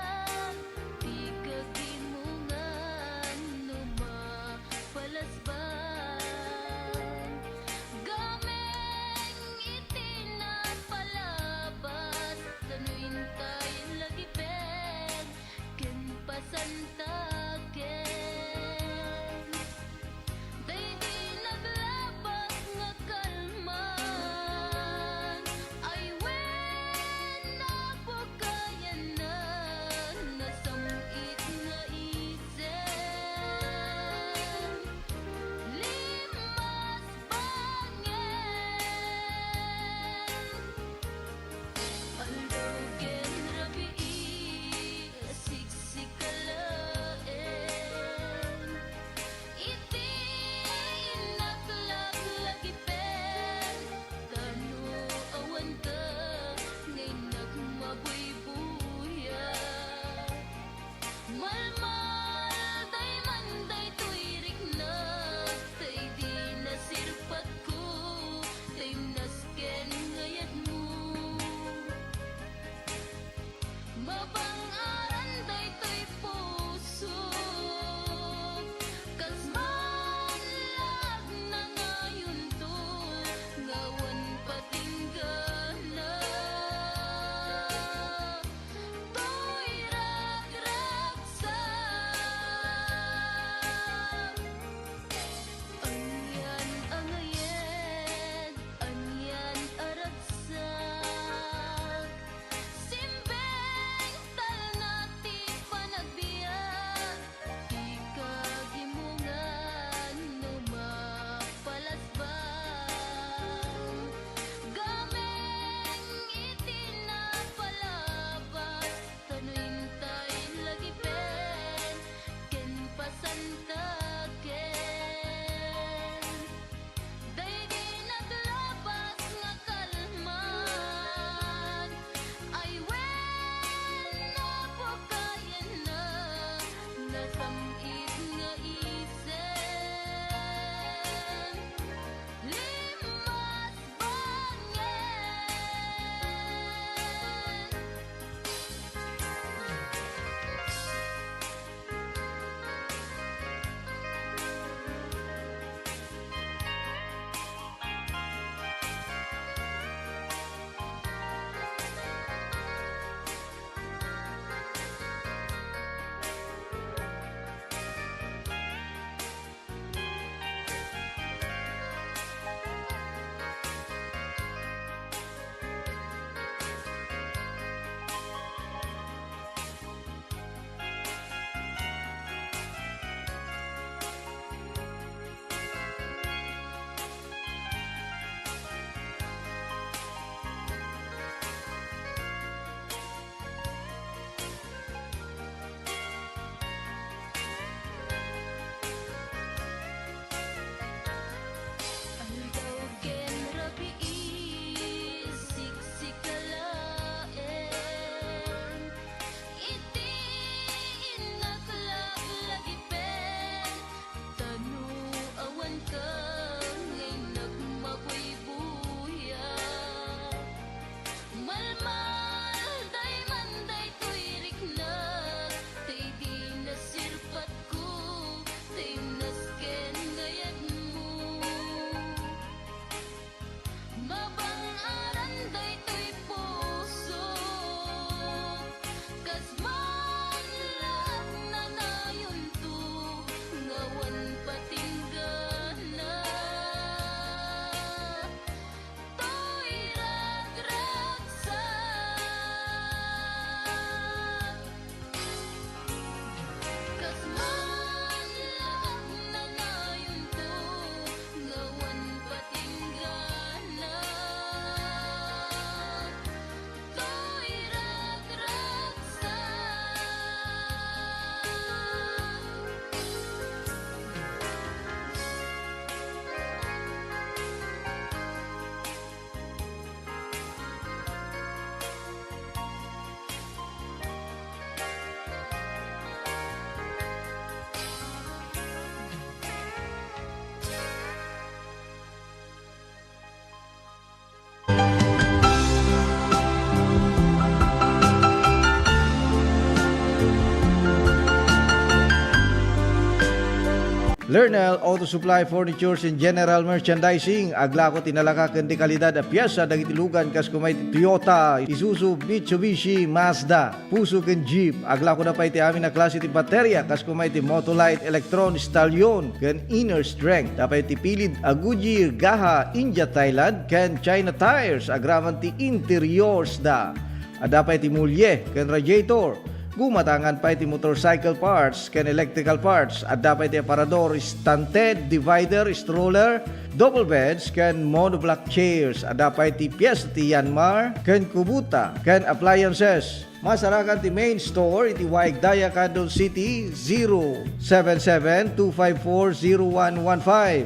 Lernel Auto Supply Furnitures and General Merchandising, aglako ti nalaka ken de kalidad a piesa dagiti lugan kas kuma iti Toyota, Isuzu, Mitsubishi, Mazda, Fuso ken Jeep. Aglakoda pay ti amin a klase ti bateria kas kuma iti Motolite, Electron, Stallion, ken Inner Strength. Adda pay ti pilid a Goodyear, Gaha, India, Thailand, ken China tires, agraman ti interiors da. Adda pay ti mulye ken radiator. Gumatangan pay ti motorcycle parts ken electrical parts. Adda pay ti aparador, stunted, divider, stroller, double beds, ken monoblock chairs. Adda pay ti piesta ti Yanmar ken Kubota ken appliances. Masarakan ti main store iti Waig Daya, Candon City, zero seven seven two five four zero one one five.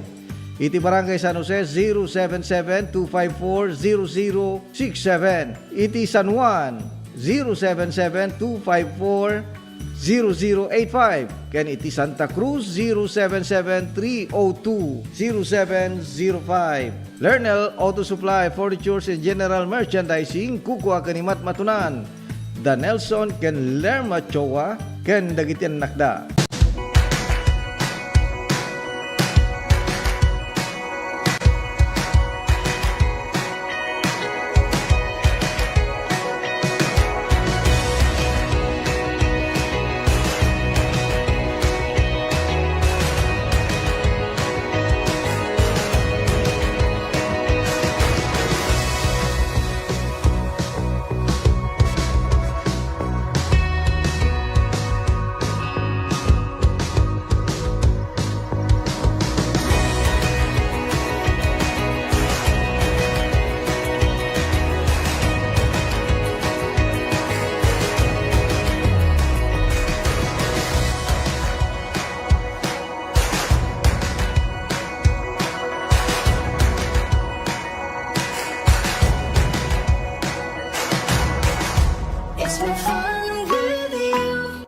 Iti Barangay San Jose, zero seven seven two five four zero zero six seven. Iti San Juan, zero seven seven two five four zero zero eight five. Ken iti Santa Cruz, zero seven seven three oh two zero seven zero five. Lernel Auto Supply, Furnitures and General Merchandising, kukua ken ni Matmatunan, da Nelson ken Lerma Choa, ken dagiti annakda. It's my fun with you.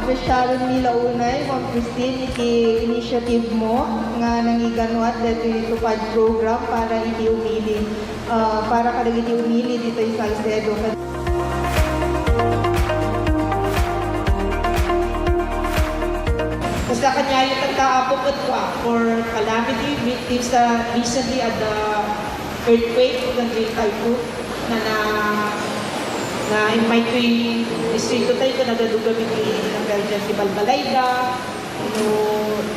Appreciaron mi la unay, Ma'am Christine, iti initiative mo nga nangiganuat daytoy TUPAD program para iti umili, ah, para kadagiti umili ditoy Salcedo. Kasta kaniayo tatta, Apo, ket for calamity victims, ah, recently at the earthquake, ken the typhoon, na, na, na-invite ko iti distrito tayo, ken nagadugamin ti emergency balbalayda, no,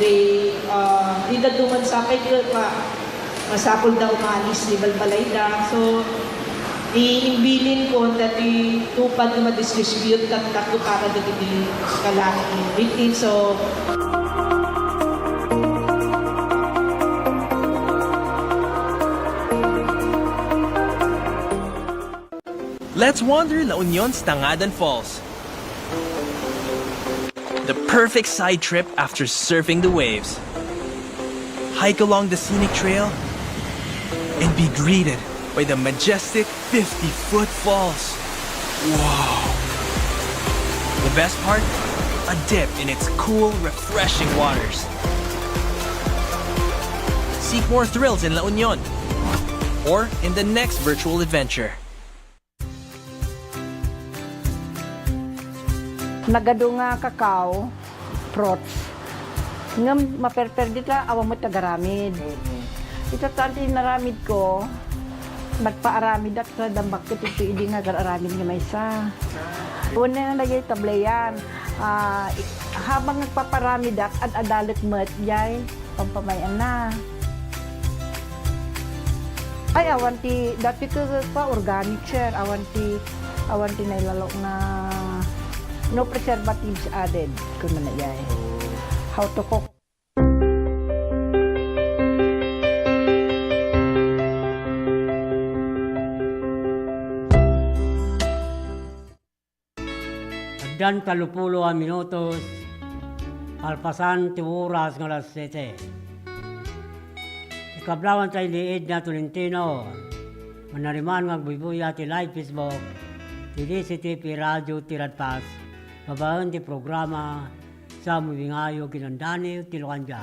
they, ah, di da duman sapay, ket pa, masapul da umalis ti balbalayda. So, imbilin ko dati TUPAD nga ma-distribute tatta para dagiti calamity victims. So, let's wander La Union's Tangadan Falls. The perfect side trip after surfing the waves. Hike along the scenic trail and be greeted by the majestic fifty-foot falls. Wow! The best part? A dip in its cool, refreshing waters. Seek more thrills in La Union or in the next virtual adventure. Nagadu nga cacao, fruits. Ngem maperper dita, awan met agaramid. Mm-mm. Ita tan ti naramid ko, nagpaaramidak sa dambak ko ti idi nga agar-aramid nga maysa. Ah. Wen na lagay tableyan. Ah, i-, habang nagpaparamidak, ad-adalek met, jay. Pampamay-anna. Ay, awan ti, dati ket pa organic, sir. Awan ti, awan ti nailalo nga no preservatives added, kunana jay. Oh. How to cook. Addan tallopulo a minutos, kalpasan ti oras nga alas siete. Ikablawan tay liid nga Tolentino. Manariman nga agbuybuya ti live Facebook ti D C T P Radio ti Radpas, babaen ti programa Sa Mabingayo ken Andaniw ti Lukandia.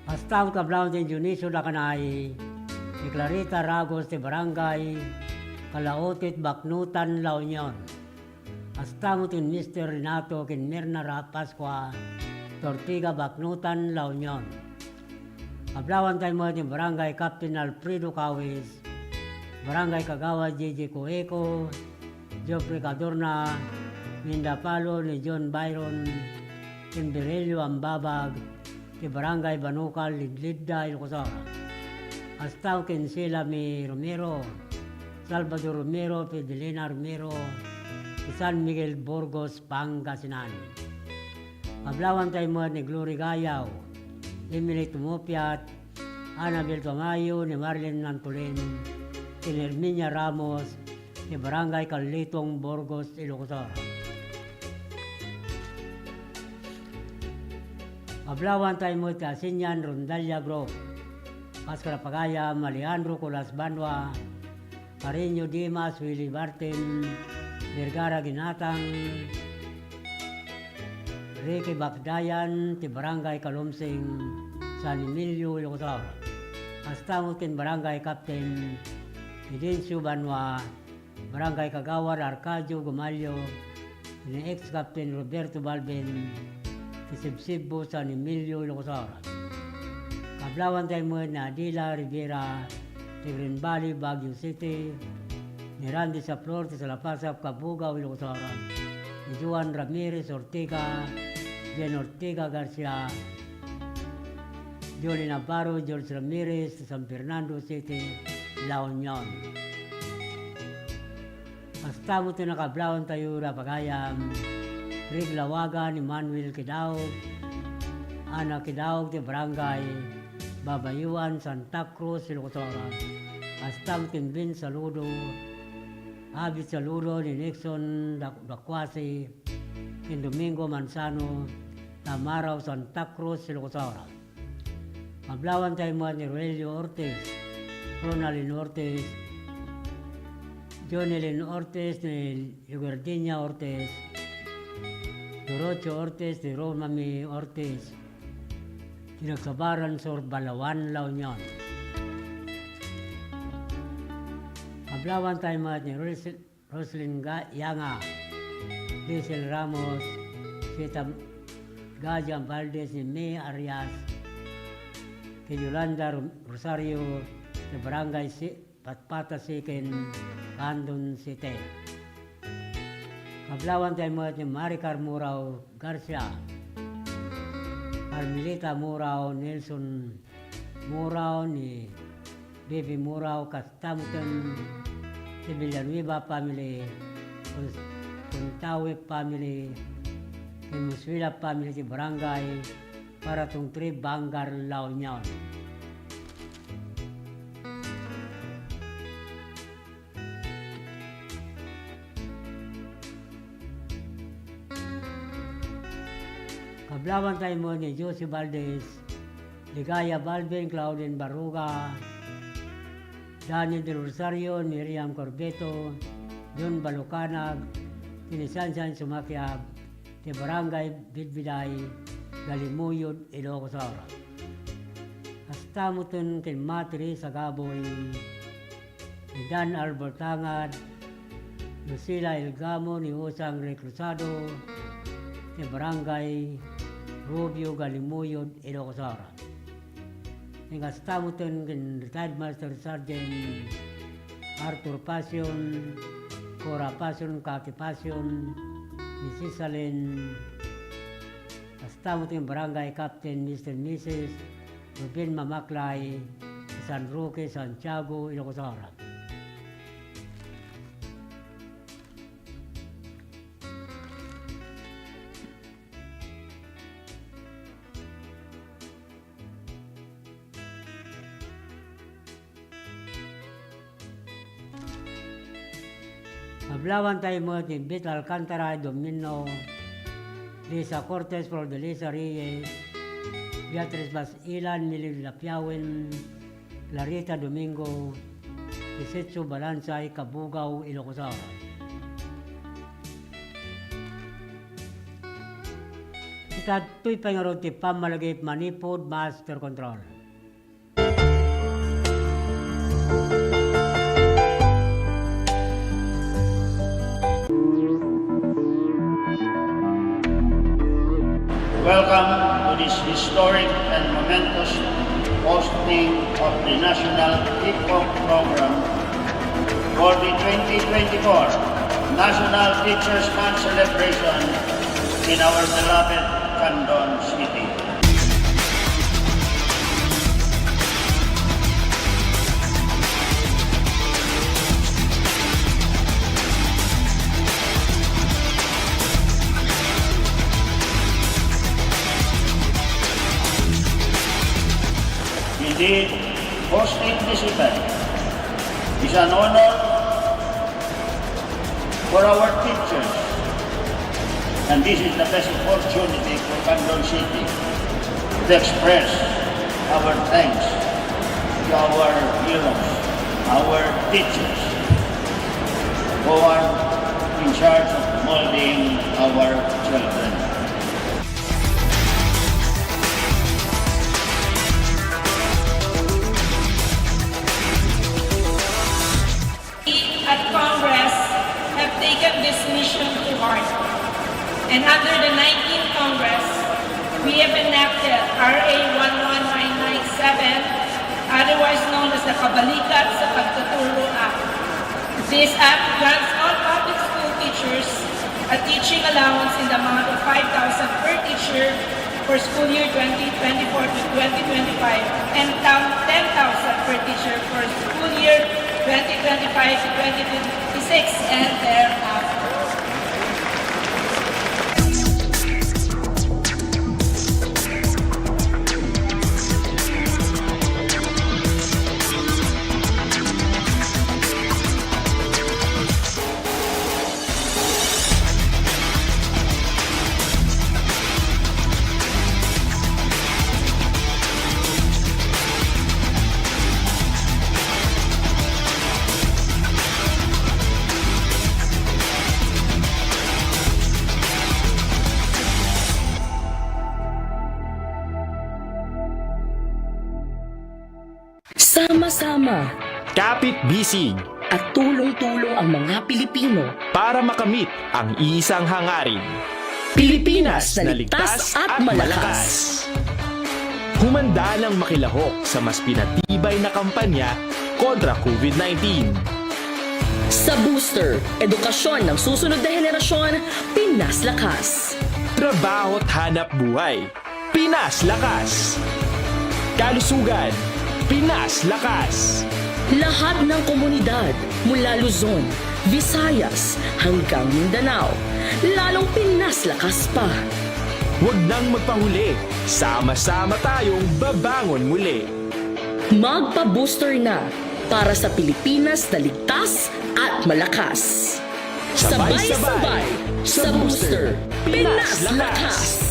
Kasta met kablawan ti Dionisio Lacanay, ni Clarita Ragos ti Barangay Kalaotit, Baknotan, La Union. Kasta met ni Mister Renato ken Mirna Ra Pascua, Ortiga, Baknotan, La Union. Kablawan tayo met ni Barangay Captain Alfredo Cawis, Barangay Kagawad J J Coeco, Geoffrey Cadorna, Minda Palo ni John Byron, ken Virgilio Ambabag, ti Barangay Banukal, Lidlidda, Ilocos Sur. Kasta ken Sila Mi Romero, Salvador Romero, Fidelina Romero, ti San Miguel, Burgos, Pangasinan. Kablawan tayo met ni Glory Gayaw, Emily Tumupiat, Annabel Tamayo, ni Marlene Nantulin, ken Herminia Ramos, ti Barangay Carletong, Burgos, Ilocos Sur. Kablawan tayo met ti Asinian Rondalia Group. Kas kadapagayam, Alejandro Colas Banua, Carreño Dimas, Willie Martin, Vergara Ginatang, Ricky Bakdayan, ti Barangay Kalumsing, San Emilio, Ilocos Sur. Kasta met ken Barangay Captain Fidencio Banua, Barangay Kagawad Arcadio Gumalio, ni ex-Captain Roberto Balbin, ti Sibsibbo, San Emilio, Ilocos Sur. Kablawan tayo met ni Adela Rivera, ti Green Valley, Baguio City, ni Randy Saplor, ti Salapasap, Cabugao, Ilocos Sur, ni Juan Ramirez Ortega, Jen Ortega Garcia, Jolly Navarro, George Ramirez, ti San Fernando City, La Union. Kasta met ti nakablawan tayo, dapagayam, Rig Lawagan, Emmanuel Kidaog, Ana Kidaog, ti Barangay Babayuan, Santa Cruz, Ilocos Sur. Kasta met ken Ben Saludo, Abit Saludo, ni Nixon Dac-, Dacuasi, ken Domingo Manzano, Tamaraw, Santa Cruz, Ilocos Sur. Kablawan tayo met ni Roelio Ortiz, Ronaldin Ortiz, Jonelyn Ortiz, ni Leogardinia Ortiz, Dorocho Ortiz, ni Romami Ortiz, ti nagsabaran Sur Balawan, La Union. Kablawan tayo met ni Roel-, Roslyn Ga-, Yanga, Diesel Ramos, Sita Gaja Valdez, ni May Arias, ken Yolanda Ro-, Rosario, ti Barangay Si-, Patpata Second, Candon City. Kablawan tayo met ni Maricar Murao Garcia, Carmelita Murao, Nelson Murao, ni Bibi Murao, kasta met ken ti Villanueva family, Cons-, Contawe family, ken Muswila family ti Barangay Paratong Three, Vanguard, La Union. Kablawan tayo met ni Josie Valdez, Ligaya Balvin, Claudine Barruga, Daniel Del Rosario, Miriam Corbeto, John Balucanag, ti ni Sansan Sumakiab, ti Barangay Bidbiday, Galimuyod, Ilocos Sur. Kasta met ken Ma Teresa Gaboy, ni Dan Albert Tangad, Lucila Ilgamo, ni Usang Reclusado, ti Barangay Rubio, Galimuyod, Ilocos Sur. Ken kasta met ken Retired Master Sergeant Arthur Pasion, Cora Pasion, Kati Pasion, Missus Salen, kasta met ken Barangay Captain, Mister Missus Ruben Mamaklay, San Roque, Santiago, Ilocos Sur. Kablawan tayo met ni Bet Alcantara, Domino, Lisa Cortez, Flor de Lisa Reyes, Beatriz Basilan, Mili Lapiawen, Clarita Domingo, Desecho Balansay, Cabugao, Ilocos Sur. Ita ditoy pay ngarud ti pammalagip manipud master control. Welcome to this historic and momentous posting of the National Hip Hop Program for the twenty twenty-four National Teachers' Month celebration in our beloved Candon City. Indeed, hosting this event is an honor for our teachers. And this is the best opportunity for Candon City to express our thanks to our heroes, our teachers, who are in charge of molding our children. We at Congress have taken this mission to heart. And under the nineteenth Congress, we have enacted R A one one nine nine seven, otherwise known as the Kabalikat sa Pagtuturo Act. This act grants all public school teachers a teaching allowance in the amount of five thousand per teacher for school year twenty twenty-four to twenty twenty-five and tam-, ten thousand per teacher for school year twenty twenty-five to twenty twenty-six and thereafter. Sama-sama. Kapit-bisig. At tulong-tulong ang mga Pilipino. Para makamit ang iisang hangarin. Pilipinas na ligtas at malakas. Humanda nang makilahok sa mas pinatibay na kampanya kontra COVID nineteen. Sa Booster, edukasyon ng susunod na henerasyon, Pinas Lakas. Trabaho't hanap buhay. Pinas Lakas. Kalusugan, Pinas Lakas. Lahat ng komunidad mula Luzon, Visayas hanggang Mindanao, lalong Pinas Lakas pa. Huwag nang magpahuli, sama-sama tayong babangon muli. Magpa-booster na para sa Pilipinas na ligtas at malakas. Sabay-sabay sa Booster, Pinas Lakas!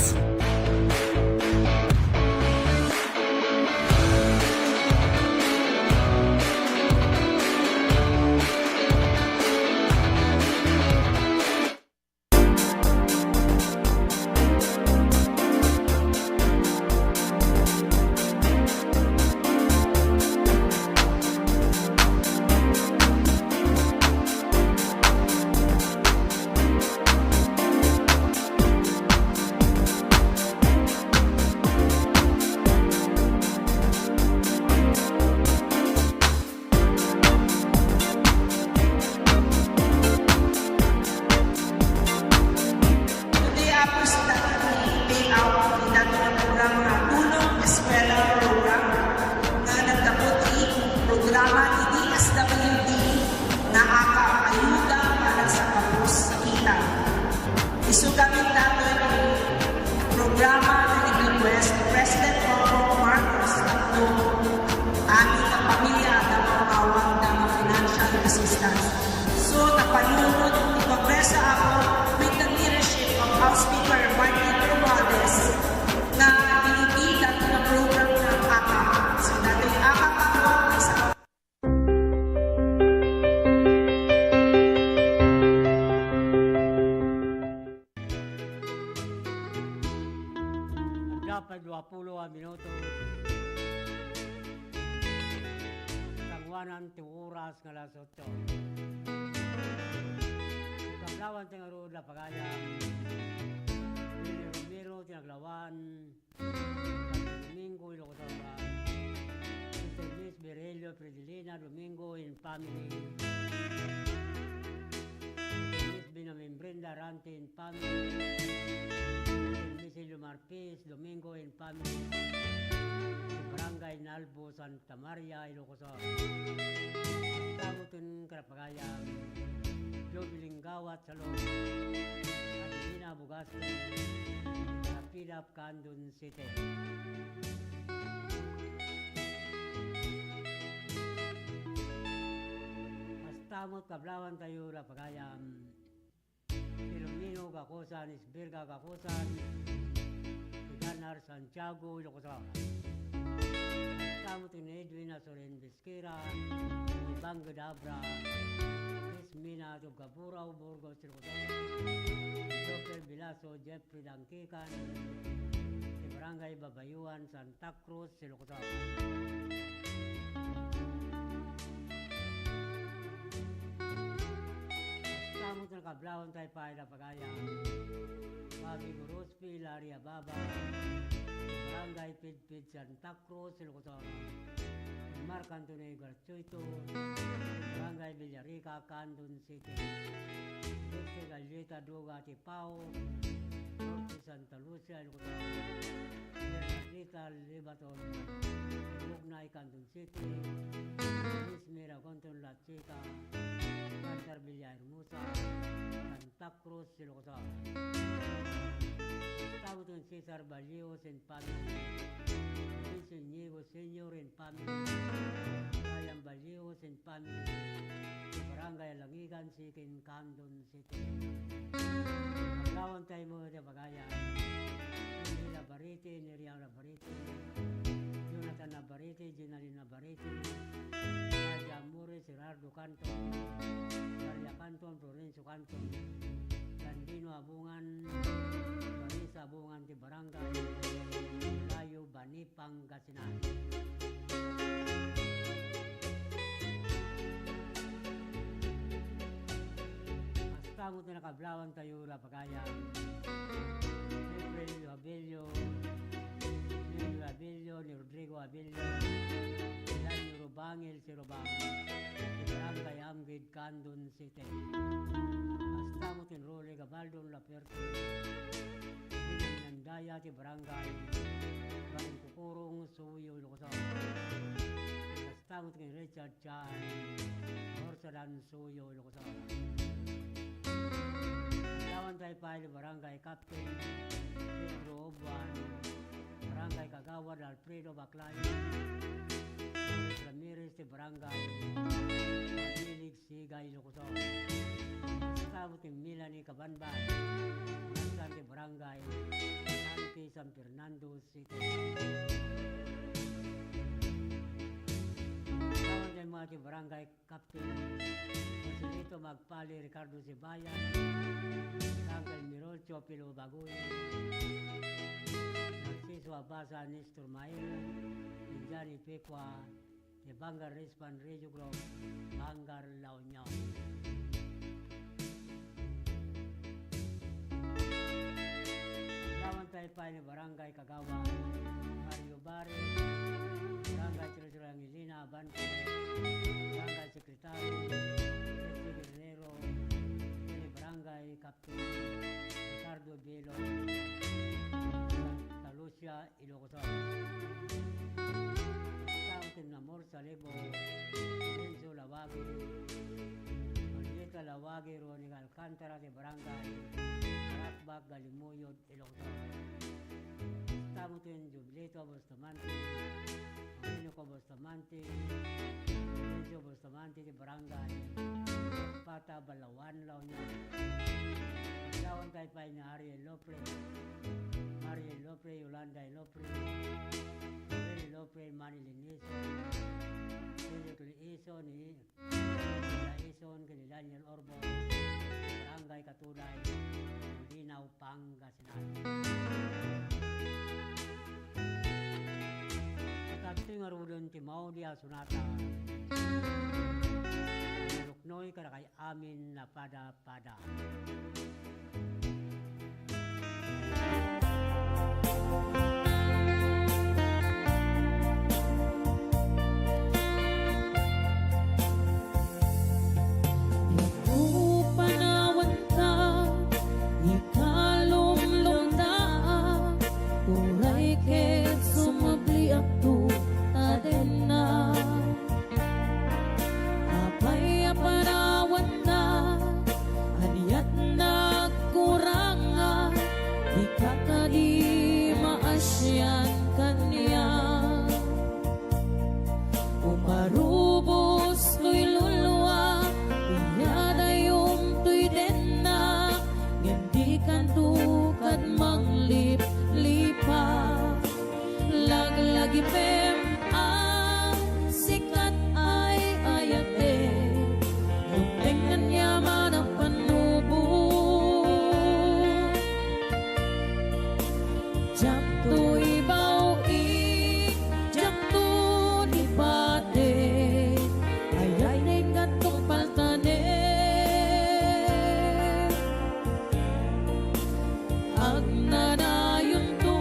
Today, Apo, sika ti payout ti daytoy nga programa nga Tulong Eskwela Program nga nagdapot ti programa ti D S W D nga AKAP, Ayuda para sa Kapos Sakitan. Isu gamin daytoy ti programa nga nag-request ni President Bongbong Marcos tapno amin a pamilya adda mapaawat nga financial assistance. So, napanunot ti Kongreso, Apo, with the leadership of House Speaker Martin Romualdez, nga iti daytoy nga program nga AKAP. So, daytoy AKAP, Apo, Ti ngarud a pagayam. Willy Romero ti naglawan. Santo Domingo, Ilocos Norte. Mister Miss Virelio Fridilina Domingo and family. Miss Benjamin Brenda Rante and family. Miss Ilomar Pis Domingo and family. Barangay Nalbo, Santa Maria, Ilocos Sur. Tamuton karapagayam. Joby Linggawat Salong. Adelina Bugasco. Rapidap Candon City. Mastamot kablawan tayo, rapagayam. Filomeno Gacosan, Isbirga Gacosan, Tiganar Santiago, Ilocos Sur. Mastamot ni Edwin Asorin Bisquera, Ibang Gadabra, Miss Mina Tubgabura, Burgos, Ilocos Sur. Joffer Bilaso, Jeffrey Dangkikan, ti Barangay Babayuan, Santa Cruz, Ilocos Sur. Mastamot nakablawan tayo pa ila pagayam. Bobby Gorospe, Hilaria Baba, Barangay Pidpid, Santa Cruz, Ilocos Sur. Mark Antonio Garchuito, Barangay Villarica, Candon City. Dexter Galleta Duga, Atipao, Norte Santa Lucia, Ilocos Sur. Bernardita Libaton, Bugnay, Candon City. Miss Mira Gonton Lachica, Cantar Villahermosa, Santa Cruz, Ilocos Sur. Tamuton Cesar Balios and family. Vince Iñigo Senior and family. Ryan Balios and family. Barangay Langigan, Siquijor, Candon City. Lawan tayo mo, di bagaya. Hindi na bariti, ni Riang Navarrete, Jonathan Navarrete, Ginaline Navarrete, Nadia Amores, Gerardo Canton, Maria Canton, Florencio Canton, Landino Abungan, Marisa Abungan ti Barangay Layo, Bani, Pangasinan. Hasta mo ti nakablawan tayo, Pagayam, April Abelio, Emilio Abelio, ni Rodrigo Abelio, Elanio Rubangil, si Rubang, ti Barangay Amgid, Candon City. Hasta mo ti Rolly Gabaldon Lapuerte, Nandaya ti Barangay Barangkukurong, Suyo, Ilocos Sur. Hasta mo ti Richard Chan, Orsadan, Suyo, Ilocos Sur. Lawan tayo pa, Barangay Captain Pedro Obuan, Barangay Kagawad Alfredo Baclayo, Ramirez ti Barangay Mabilig, Siga, Ilocos Sur. Hasta mo ti Melanie Cabanban, San ti Barangay Tanque, San Fernando City. Lawan tayo mga ti Barangay Captain Joselito Magpali, Ricardo Sibayan, Angel Mirol, Teofilo Baguy, Narciso Abasa, Nestor Mael, Indiani Pecua, ti Vanguard Rispan Radio Group, Vanguard La Union. Lawan tayo pa ni Barangay Kagawa, Mario Bare, Barangay Treasurer Angelina Abante, Barangay Secretary Jesse Guerrero, ni Barangay Captain Ricardo Velo, Santa Lucia, Ilocos Sur. Captain Namor Salibo, Enzo Lawagi, Julieta Lawagi, Ronnie Alcantara, ti Barangay Arakbak, Galimuyod, Ilocos Sur. Tamutin Jubilito Bustamante, Dominico Bustamante, Fulgencio Bustamante, ti Barangay Pata, Balawan, La Union. Lawan tayo pa ni Ariel Lopre, Ariel Lopre, Yolanda Lopre, Mary Lopre, Manny Liniso, Philip Liniso, ni Jason ken ni Daniel Orbo, Barangay Katuday, Bulinaw, Pangasinan. Kadto ngaruden ti maudi a sonata. Numero Noy kadakay amin a pada-pada. Isu panawanka, ikalumlumda, uray ket sumabliakto ta dennak. Apay a panawanna, aniat nagkuranga, dika kadi maasian kaniak. Umarubos toy lulua, inyadayom toy dennak, ngem dikanto kad mangliplipat. Laglagipem a sikat ay ayatek, dumteng aniaman a pannubo. Diakto ibaw-ik, diakto lipatek, ayatek ket tungpaltanek. Agnanayonto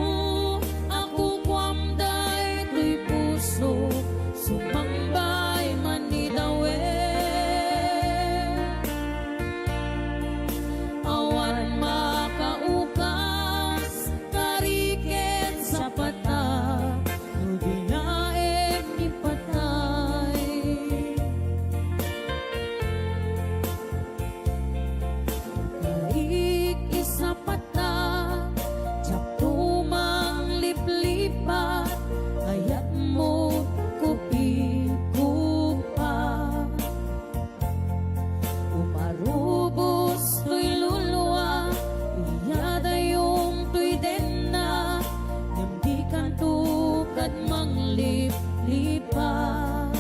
a kukuam daytoy puso, sumangbay man ni David. Awan makaukas, kari ken sapata, no dinaek ni patay. Karik, isapata, diakto mangliplipat, ayatmo kupikupa. Umarubos toy lulua, iyadayom toy dennak, ngem dikanto kad mangliplipat.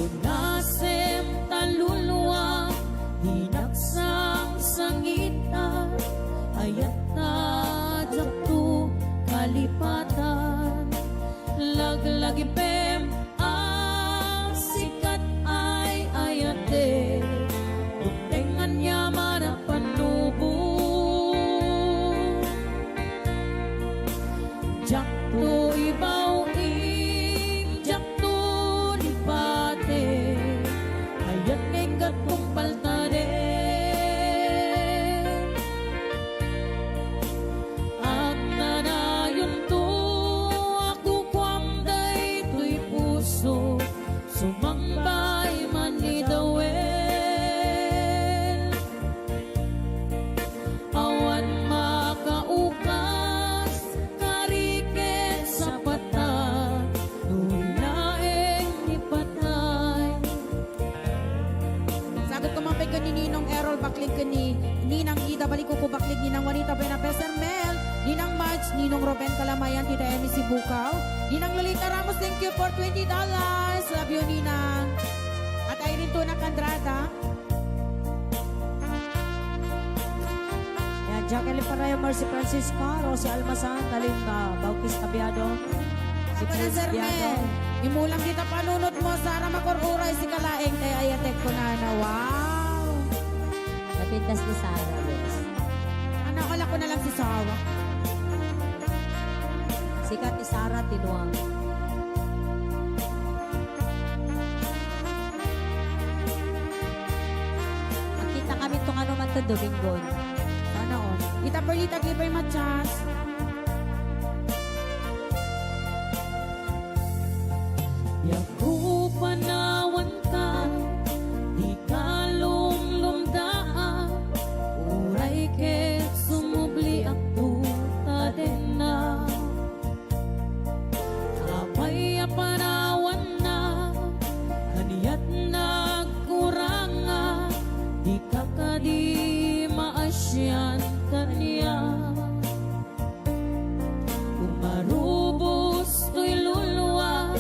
Unasem ta lulua, dinak sangsangita, ayatta diakto kalipatan. Laglagipem a sikat ay ayatek, dumteng aniaman a pannubo. Diakto ibaw-ik, diakto lipatek, ayatek ket tungpaltanek. Agnanayonto a kukuam daytoy puso, sumangbay man ni David. Awan makaukas, kari ken sapata, no dinaek ni patay. Sagutko man pay ken ni Ninong Errol Baklig ken ni Ninang Ida Balikuko Baklig, Ninang Juanita Buena, Peser Mel, Ninang Madge, Ninong Ruben Kalamayan, Tita Emmy Sibukaw, Ninang Lolita Ramos, thank you for twenty dollars. Love you, Ninang. At Irene Tunac Andrada. Ayan, Jacqueline Parayo, Mercy Francisco, Rosie Almasan, Dalinga, Bautista Biado, Sixteen Biado. Imulang dita panunotmo, Sara Makur-uray, sika laeng ti ayatek kunana. Wow! Napintas ni Sara, yes. Anak, wala ko na lang si Sara. Sika ti Sara, ti Nuang. Makita kami tong ano man to, Domingo. Sana all. Ita Perlita, give my chance. Diakto panawanka, diak lumlumdaan, uray ket sumubliakto ta dennak. Apay a panawanna, aniat nagkuranga, dika kadi maasian kaniak. Umarubos toy lulua,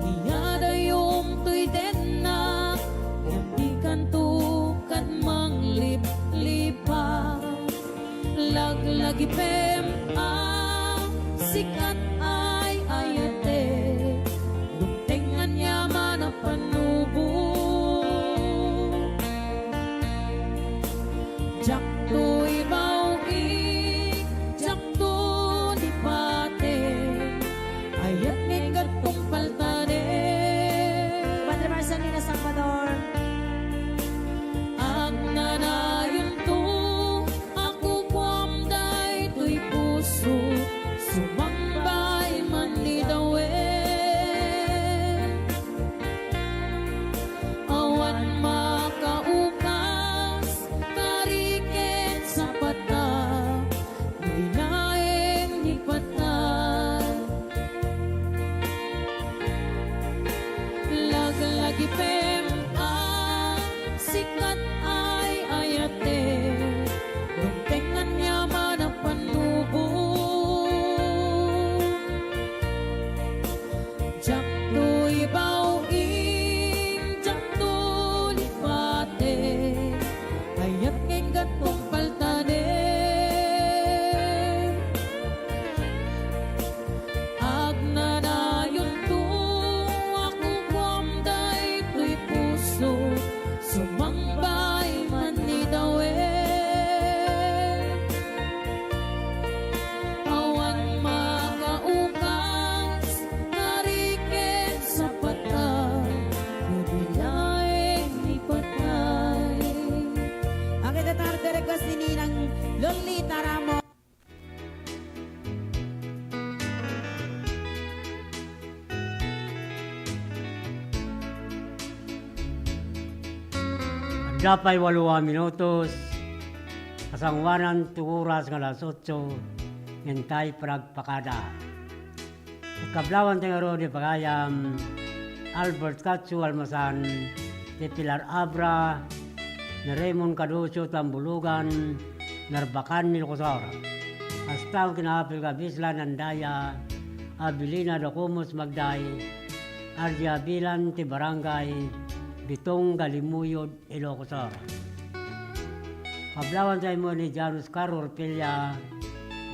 iyadayom toy dennak, ngem dikanto kad mangliplipat. Laglagipem a sikat ay ayatek, dumteng aniaman a pannubo. Diakto ibaw-i, diakto lipate, ayat nga inggattong paltanen. Padre Marcelino Salvador. Agnanayonto a kukuam daytoy puso, sumangbay man ni Dawe. Awan makaukas, kari ken sapata, no di laeng ni patay. Laglagipem a sika ay ayate, dumteng aniaman a pannubo. Diakto ibaw-i, diakto lipate, ayat nga inggattong paltanen. Agnanayonto a kukuam daytoy puso, sumangbay man ni Dawe. Awan makaukas, kari ken sapata, no di laeng ni patay. Ang itatar ti request ni Ninang Lolita Ramos. Adda pay walo a minutos, kasangoanan ti oras nga alas otso, ngem tay panagpakada. Kablawan ti ngarud ni pagayam, Albert Katsu Almasan, ti Pilar Abra, ni Raymond Caducio Tambulugan, Narbacan, Ilocos Sur. Kasta ken Apil Kabislan Andaya, Abilina Dacumus Magday, Ardia Bilan ti Barangay Bitong, Galimuyod, Ilocos Sur. Kablawan tayo mo ni Jan Oscar Orpilla,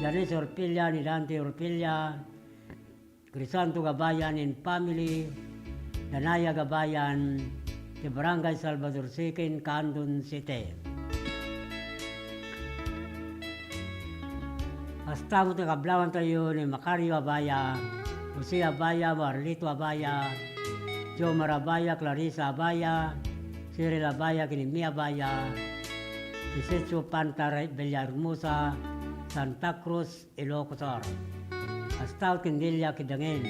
Janice Orpilla, ni Dante Orpilla, Crisanto Gabayan and family, Danaya Gabayan, ti Barangay Salvador Siquin, Candon City. Kasta met nga kablawan tayo ni Macario Abaya, Jose Abaya, Marlito Abaya, Jomar Abaya, Clarissa Abaya, Cyril Abaya, Kinimi Abaya, Isetio Pantar, Villahermosa, Santa Cruz, Ilocos Sur. Kasta met ken Delia Kidangin,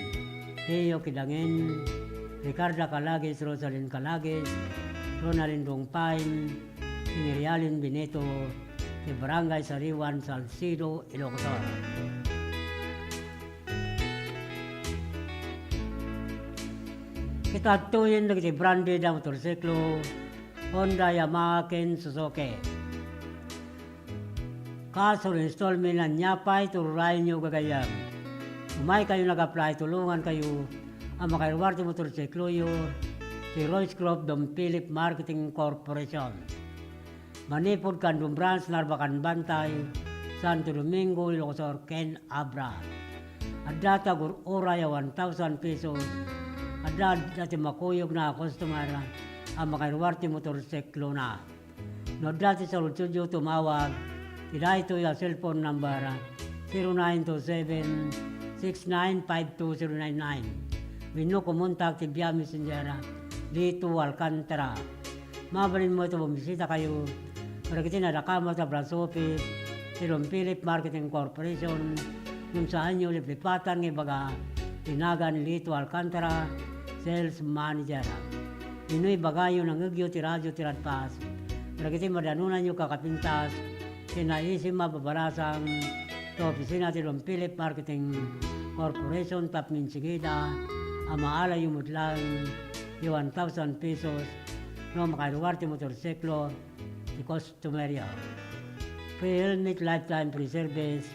Teo Kidangin, Ricarda Calagis, Rosalyn Calagis, Ronaldin Dongpain, Mirialin Benito, ti Barangay Sariwan, Salcedo, Ilocos Sur. Kitadtoyen dagiti branded a motorsiklo, Honda, Yamaha, ken Suzuki. Cash or installment, ania pay ti urayenyo gagayyem. Umaykayo nag-apply, tulongankayo a makairuar ti motorsikloyo ti Royce Group Don Philip Marketing Corporation. Manipud Candon Branch, Narbacan Bantay, Santo Domingo, Ilocos Sur, ken Abra. Adda ti agur-uray a one thousand pesos. Adda, adda ti makuyogna a customer a makairuar ti motorsiklona. No adda ti saludsodyo, tumawag iti daytoy a cellphone number, zero nine two seven, six nine five two zero nine nine. Wenno kumontak ti via messenger, Lito Alcantara. Mabalin met a bumisitakayo kadagiti nadakamat a branch office ti Don Philip Marketing Corporation, ngem saanyo liplipatan nga ibaga ti nagan Lito Alcantara, Sales Manager. Wenno ibagayo, nangngegyo ti radio ti Radfast kadagiti madanonanyo kakapintas ken naisim a babalasang ti opisina ti Don Philip Marketing Corporation tapno insigida a maalayo met laeng ti one thousand pesos no makairuar ti motorsiklo ti customeryo. Free helmet, lifetime free service,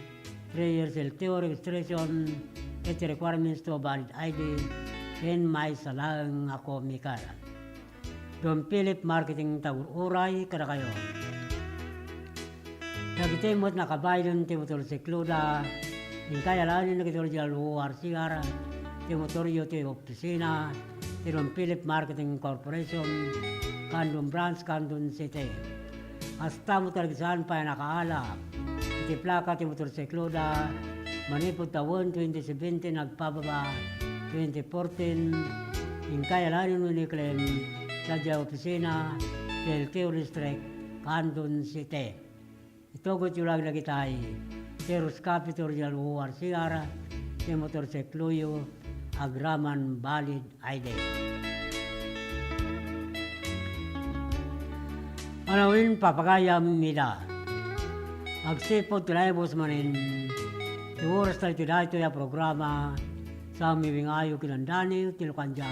three years L T O registration, ket requirements to valid I D, ken maysa laeng a komi kara. Don Philip Marketing ti agur-uray kadakayo. Dagiti met nakabaylen ti motorsikloda, inkay alaenen dagiti original O R C R ti motoryo ti opisina ti Don Philip Marketing Corporation, Candon Branch, Candon City. Kasta met ti nagsaan pay a nakaala iti plaka ti motorsikloda manipud tawen twenty seventeen agpababa twenty fourteen, inkay alaen wenno iniklem sadiay opisina ti L T O District, Candon City. Itugotyo laeng dagitay ti Roscafe Original O R C R ti motorsikloyo agraman valid I D. Anawen, papagayam, ida. Agsipud ti naibus manen ti oras ta iti daytoy a programa, saan mi wingayo kinandani ti lukandia.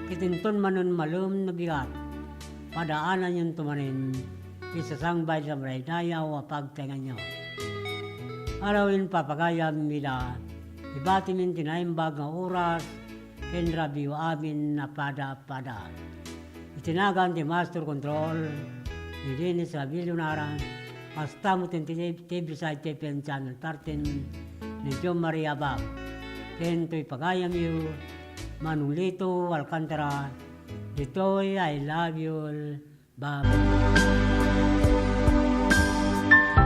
Ket inton manen malem no bigat, padaananyonto manen ti sasangbay ti madaydayaw a pagtaenganyo. Anawen, papagayam, ida, ibatimin ti naimbag nga oras ken rabiyo amin a pada-pada. Iti nagan ti Master Control, ni Dennis Ravillonara, kasta met ti T V side T P N Channel thirteen, ni John Maria Bab. Ken toy pagayamyo, Manong Lito Alcantara, ditoy I Love You All, Bab.